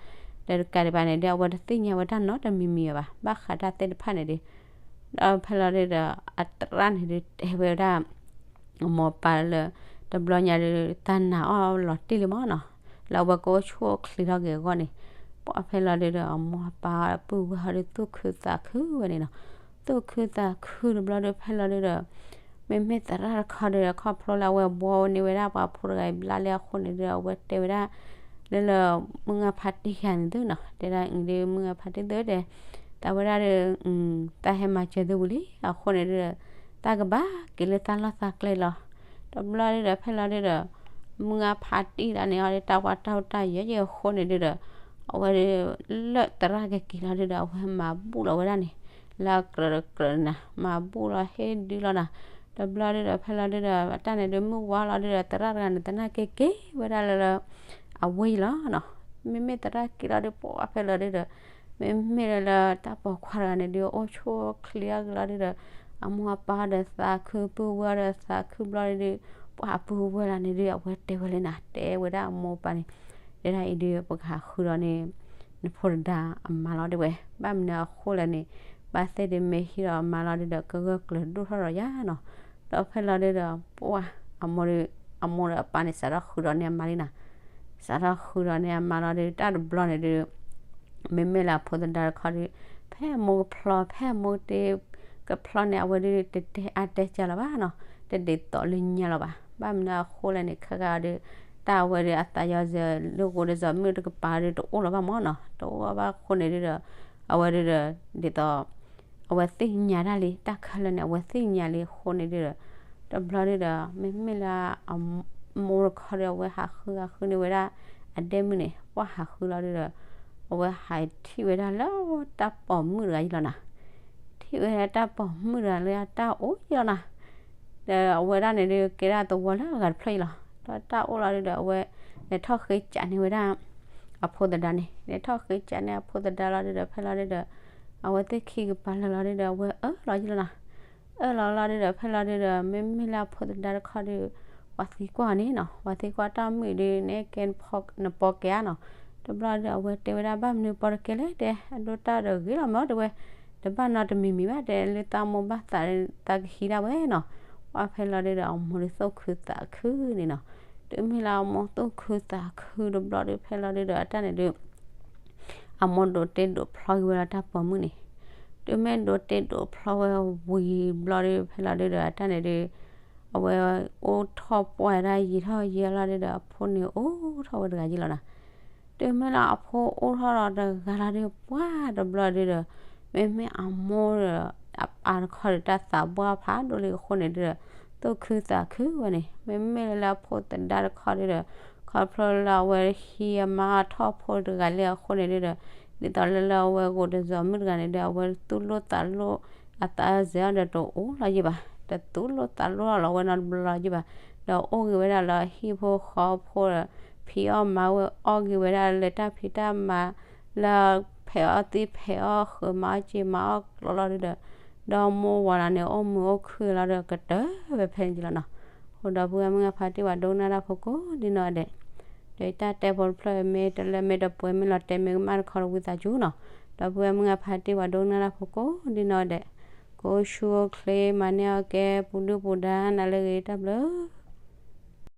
ဒီးတကးဒံးဘၣ်န့ၣ်ဒုး အဝဲတသ့ၣ်ညါဝဲတၢ်နီတမံၤမံၤဘၣ် ဘၣ်ဃးတၢ်သ့ၣ်တဖၣ်န့ၣ်ဒုး ဒီးဖဲလီၤဒုဒီး အသရၣ်န့ၣ်ဒုး တဲဝဲဒၣ် အမိၢ်ပၢ်လၢ တဘျီညါဒုး သးနာ်အီၣ်လီၤတံၢ်လံမၢ်နီၤ, လၢအဝဲကအိၣ်ဆူၣ်အိၣ်ချ့ထီၣ်က့ၤအဂီၢ်န့ၣ်, ပှၤဖဲလီၤဒုဒီး အမိၢ်အပၢ်ပုၢ်ဝဲၢ်ဟီဒုး သူၣ်ခုသးခုဝဲန့ၣ်နီၤ, သူၣ်ခုသးခုတဘျီဒုး ဖဲလီၤဒုဒီး မ့မ့ၢ်သရၣ်တခီဒုး ခီဖျိလၢအဝဲဘှီန့ၢ်ဝဲဒၣ်ပှၤဖိတဂၤအံၤဘျါလံအဃိန့ၣ်ဒုး အဝဲတဲဝဲဒၣ် လၢလၢ မုၢ်ဂၤဖးတံၢ်ယၤန့ၣ်သုနီၤ, တဲဒၣ်အံၤဒုး မုၢ်ဂၤဖးတံၢ်သုတဲ သးဝဲဒၣ်ဒုး သးဟဲမၤစၢၤသုဝံၤလံအဃိန့ၣ်ဒုးဒီး သးကဘၣ်က့ၤလၢသးလီၢ်သးကျဲလီၤ. တဘျီဒုးဒီး ဖဲလီၤဒုးဒီး မုၢ်ဂၤဖးတံၢ်တဂၤန့ၣ်အီၤဒုး တၢ်ပှၤတၢ်အိၣ်တၢ်ယၢၤယဲၢ်အဃိန့ၣ်ဒုးဒီး အဝဲဒုးလၢသရၣ်ကက့ၤလီၤဒုးဒီး အဝဲမၤဘူၣ်လီၤဝဲဒၣ်န့ၣ် လၢအကြၢးတကြၢးနၤ မၤဘူၣ်လီၤဟ့ၣ်ဒုလီၤနၤ. တဘျီဒုးဒီး ဖဲလီၤဒုးဒီး အတၢ်န့ၣ်ဒုး မုၢ်ဝါလီၤဒုးဒီး သရၣ်တဂၤန့ၣ် သနာ်က့က့ၤဝဲဒၣ်လၢလၢ အဝ့ၢ်လီၤနီၤ. မ့မ့ၢ်သရၣ်က့ၤလီၤဒုး ပှၤဖဲလီၤဒုးဒီး မ့မ့ၢ်လၢလၢတၢ်ပိာ်ခွါတဂၤန့ၣ်ဒုး အိၣ်ဆူၣ်အိၣ်ချ့အကလီၤဒုးဒီး အမိၢ်အပၢ်ဒီးသးခု ပုၢ်ဝဲၢ်ဒီးသးခုဘျီဒုး ပှၤအပုၢ်ဝဲၢ်လီၤန့ၣ်ဒုး အဝဲတဲဝဲလံနၤ တဲဝဲဒၣ်အမိၢ်အပၢ်န့ၣ် တဲဒၣ်အံၤဒုး ပကဟးဃုဒီးန့ၣ် နဖိတဒါအမါလီၤဒုးဝဲ ဘၣ်မနုၤအဃိလဲၣ်န့ၣ် ဘၣ်သ့ၣ်ဒုးမ့ၢ်ဟံးဒီးအမါလီၤဒုးဒီး ကဂၢၢ်ကျၢၤဒိၣ်ထီၣ်ဒီးယၤနီၤ. ဒီးဖဲလီၤဒုးဒီး ပှၤ အမိၢ်ဒုး အမိၢ်ဒီးအပၢ်န့ၣ် စးထီၣ်ဃုဒီးန့ၢ်အမါလံနၤ. စးထီၣ်ဃုဒီးန့ၢ်အမါလီၤဒုး တၢ်တဘျီန့ၣ်ဒုး မ့မ့ၢ်လၢအဖိသဒါတခီဒုး ဖဲအမိၢ်ကဖျီ ဖဲအမိၢ်တ့ ကဖျီန့ၣ် အဝဲဒုးတတဲအါတဲကၢလီၤဘၣ်နီၤ, တဒ်သိးလၢညါလီၤဘၣ်. ဘၣ်မနုၤအဃိလဲၣ်န့ၣ် ခဲဂၤဒုး တၢ်အဝဲဒုးအသးယီၤစၢၤလၢဂိၤတစီၤမုၣ်တကပၤဒုးတအိၣ်လီၤဘၣ်မၢ်နီၤ, တအိၣ်ဘၣ်အဃိန့ၣ်ဒုးဒီး အဝဲဒုးဒီး ဒ်သိး အဝဲသ့ၣ်ညါတၢ်လံ တၢ်ခဲလၢာ်န့ၣ် အဝဲသ့ၣ်ညါလံအဃိန့ၣ်ဒုးဒီး တဘျီဒုးဒီး မ့မ့ၢ်လၢ အ မိၢ်တခီဒီး အဝဲဟးဃုဟးဃုန့ၢ်ဝဲဒၣ် အဒဲမုၣ်န့ၣ် ပှၢ်ဟးဃုလီၤဒုဒီး အဝဲဟးထံၣ်ဝဲဒၣ်လၢတၢ်ပိာ်မုၣ်တဂၤယံလီၤနီၤ. ထံၣ်ဝဲဒၣ်တၢ်ပိာ်မုၣ်တဂၤလၢအတၢ်အိၣ်ယံလီၤနီၤ. ဒီးအဝဲဒၣ်န့ၣ်ဒုး ကဲဒၣ်သဝီလၢအဂၤတဖျၢၣ်ယံလီၤ. ဒီးတၢ်အိၣ်လီၤဒုဒီး အဝဲလဲၤထီၣ်ဃ့ကးန့ၢ်ဝဲဒၣ် အဖိသဒါန့ၣ် လဲၤထီၣ်ဃ့ကးန့ၢ်အဖိသဒါလီၤဒုဒီး ဖဲလီၤဒုဒီး အဝဲသ့ၣ်ခံကပၤလၢာ်လီၤဒုဒီး အဝဲအၢၣ်လီၤယံလီၤနီၤ. အၢၣ်လီၤလီၤဒုဒီး ဖဲလီၤဒုဒီး မ့မ့ၢ်လၢအဖိသဒါတခီဒီး ပှၤသံကွၢ်အီၤန့ၣ်နီၤ, ပှၤသံကွၢ်တၢ်မုာ်ဒုး နအဲၣ်ကဲနပီၢ်ကဲဧါနီၤ. တဘျီဒုး အဝဲတဲဝဲဒၣ် ဘၣ်မနုၤပီၢ်တကဲလဲၣ် တဲ အဒိတၢ်ဒီးဂ့ၤလီၤမၢတဲဝဲ, တဘၣ်နီတမံၤမံၤဘၣ်တဲ လၢသးမိၢ်ဘၣ်သးသးကဟံးဒၣ်ဝဲနီၤ. ပှၢ်ဖဲလီၤဒုဒီး အမိၢ်ဒုးသူၣ်ခုသးခုန့ၣ်နီၤ. တုၤမ့ၢ်လၢအမိၢ်သူၣ်ခုသးခုတဘျီဒုး ဖဲလီၤဒုဒီး အတၢ်န့ၣ်ဒုး အမိၢ်ဒိးတ့ဒိးဖျီက့ၤဝဲလီၤတၢ်ပိာ်မုၣ်န့ၣ်, တုၤမ့ၢ်ဒိးတ့ဒိးဖျီဝဲဝံၤဘျီဒုး ဖဲလီၤဒုဒီး အတၢ်န့ၣ်ဒုး အဝဲအိၣ်ထီၣ်ပှၢ်ဝဲဒၣ်ယံာ်ထီၣ်ယံာ်လီၤဒုဒီး အဖိန့ၣ်အိၣ်ထီၣ်ဝဲတဂၤယံလီၤနီၤ. တုၤမ့ၢ်လၢအဖိအိၣ်ထီၣ်ဒီးတဂၤလီၤဒုး ပှၢ်တဘျီဒုဒီး မ့မ့ၢ်အမိၢ်ဒီး အအါတခီဒီး တၢ်သးပှၢ်ဖးဒိၣ်လံအဃိန့ၣ်ဒုဒီး သူၣ်ခုသးခုဝဲန့ၣ်, မ့မ့ၢ်လၢအဖိသဒါတခီဒုဒီး ခီဖျိလၢအဝဲဟံးအမါအထီၣ်ဖိတဂၤလၢအဃိန့ၣ်ဒုဒီး ဒ်သိးလၢလၢအဝဲဂိာ်တစီၤမုၣ်တဂၤန့ၣ်ဒီး အဝဲသူၣ်လိၣ်သးလိၣ်အသးစဲၤအီၤဒီးတအိၣ်လီၤယံဘၣ်, တသူၣ်လိၣ်သးလိၣ်အီၤလီၤဝဲနီတဘျီလီၤယံဘၣ်, ဒီးအိၣ်ဂ့ၤဝဲဒၣ်လၢဟံၣ်ဖိဃီဖိဒီး ဖံးအီၣ်မၤအီၣ်ဂ့ၤဝဲဒၣ်လၢတၢ်ဖံးတၢ်မၤ လၢဖဲးအီၣ်သံဖဲးအီၣ်ဃုာ် မၤအီၣ်စ့မၤအီၣ်ကျိးလီၤဒုဒီး ဒီမိၢ်ဝၤလီၤန့ၣ် အိၣ်မုာ်အိၣ်ခုၣ်လီၤဒီး ကတၢၢ်ဝဲဖဲန့ၣ်လီၤနီၤ. အဃိဒီပုၢ်ဝဲၢ်မုၣ်ဂၤဖါတံၢ် ပှၤဒိကနၣ်တၢ်ဖိကိးဒံနီၢ်ဒဲး, ဒီးတၢ်တဲဖိတဖျၢၣ်မ့ၢ်တလၢမ့ၢ်တပှဲၤ မ့ၢ်လီၤတဲာ်မ့ၢ်ကမၣ်တခီဒီး ဝံသးစူၤနီၤ. ဒီပုၢ်ဝဲၢ်မုၣ်ဂၤဖါတံၢ် ပှၤဒိကနၣ်တၢ်ဖိကိးဒံနီၢ်ဒဲး, ကိးဆူၣ်အိၣ်ချ့ မၤန့ၢ်အီၣ်ကဲ ပူၤဒုၣ်ပူၤဒါ နၤလၢအဂ့ၤ တၢ်ဘျုး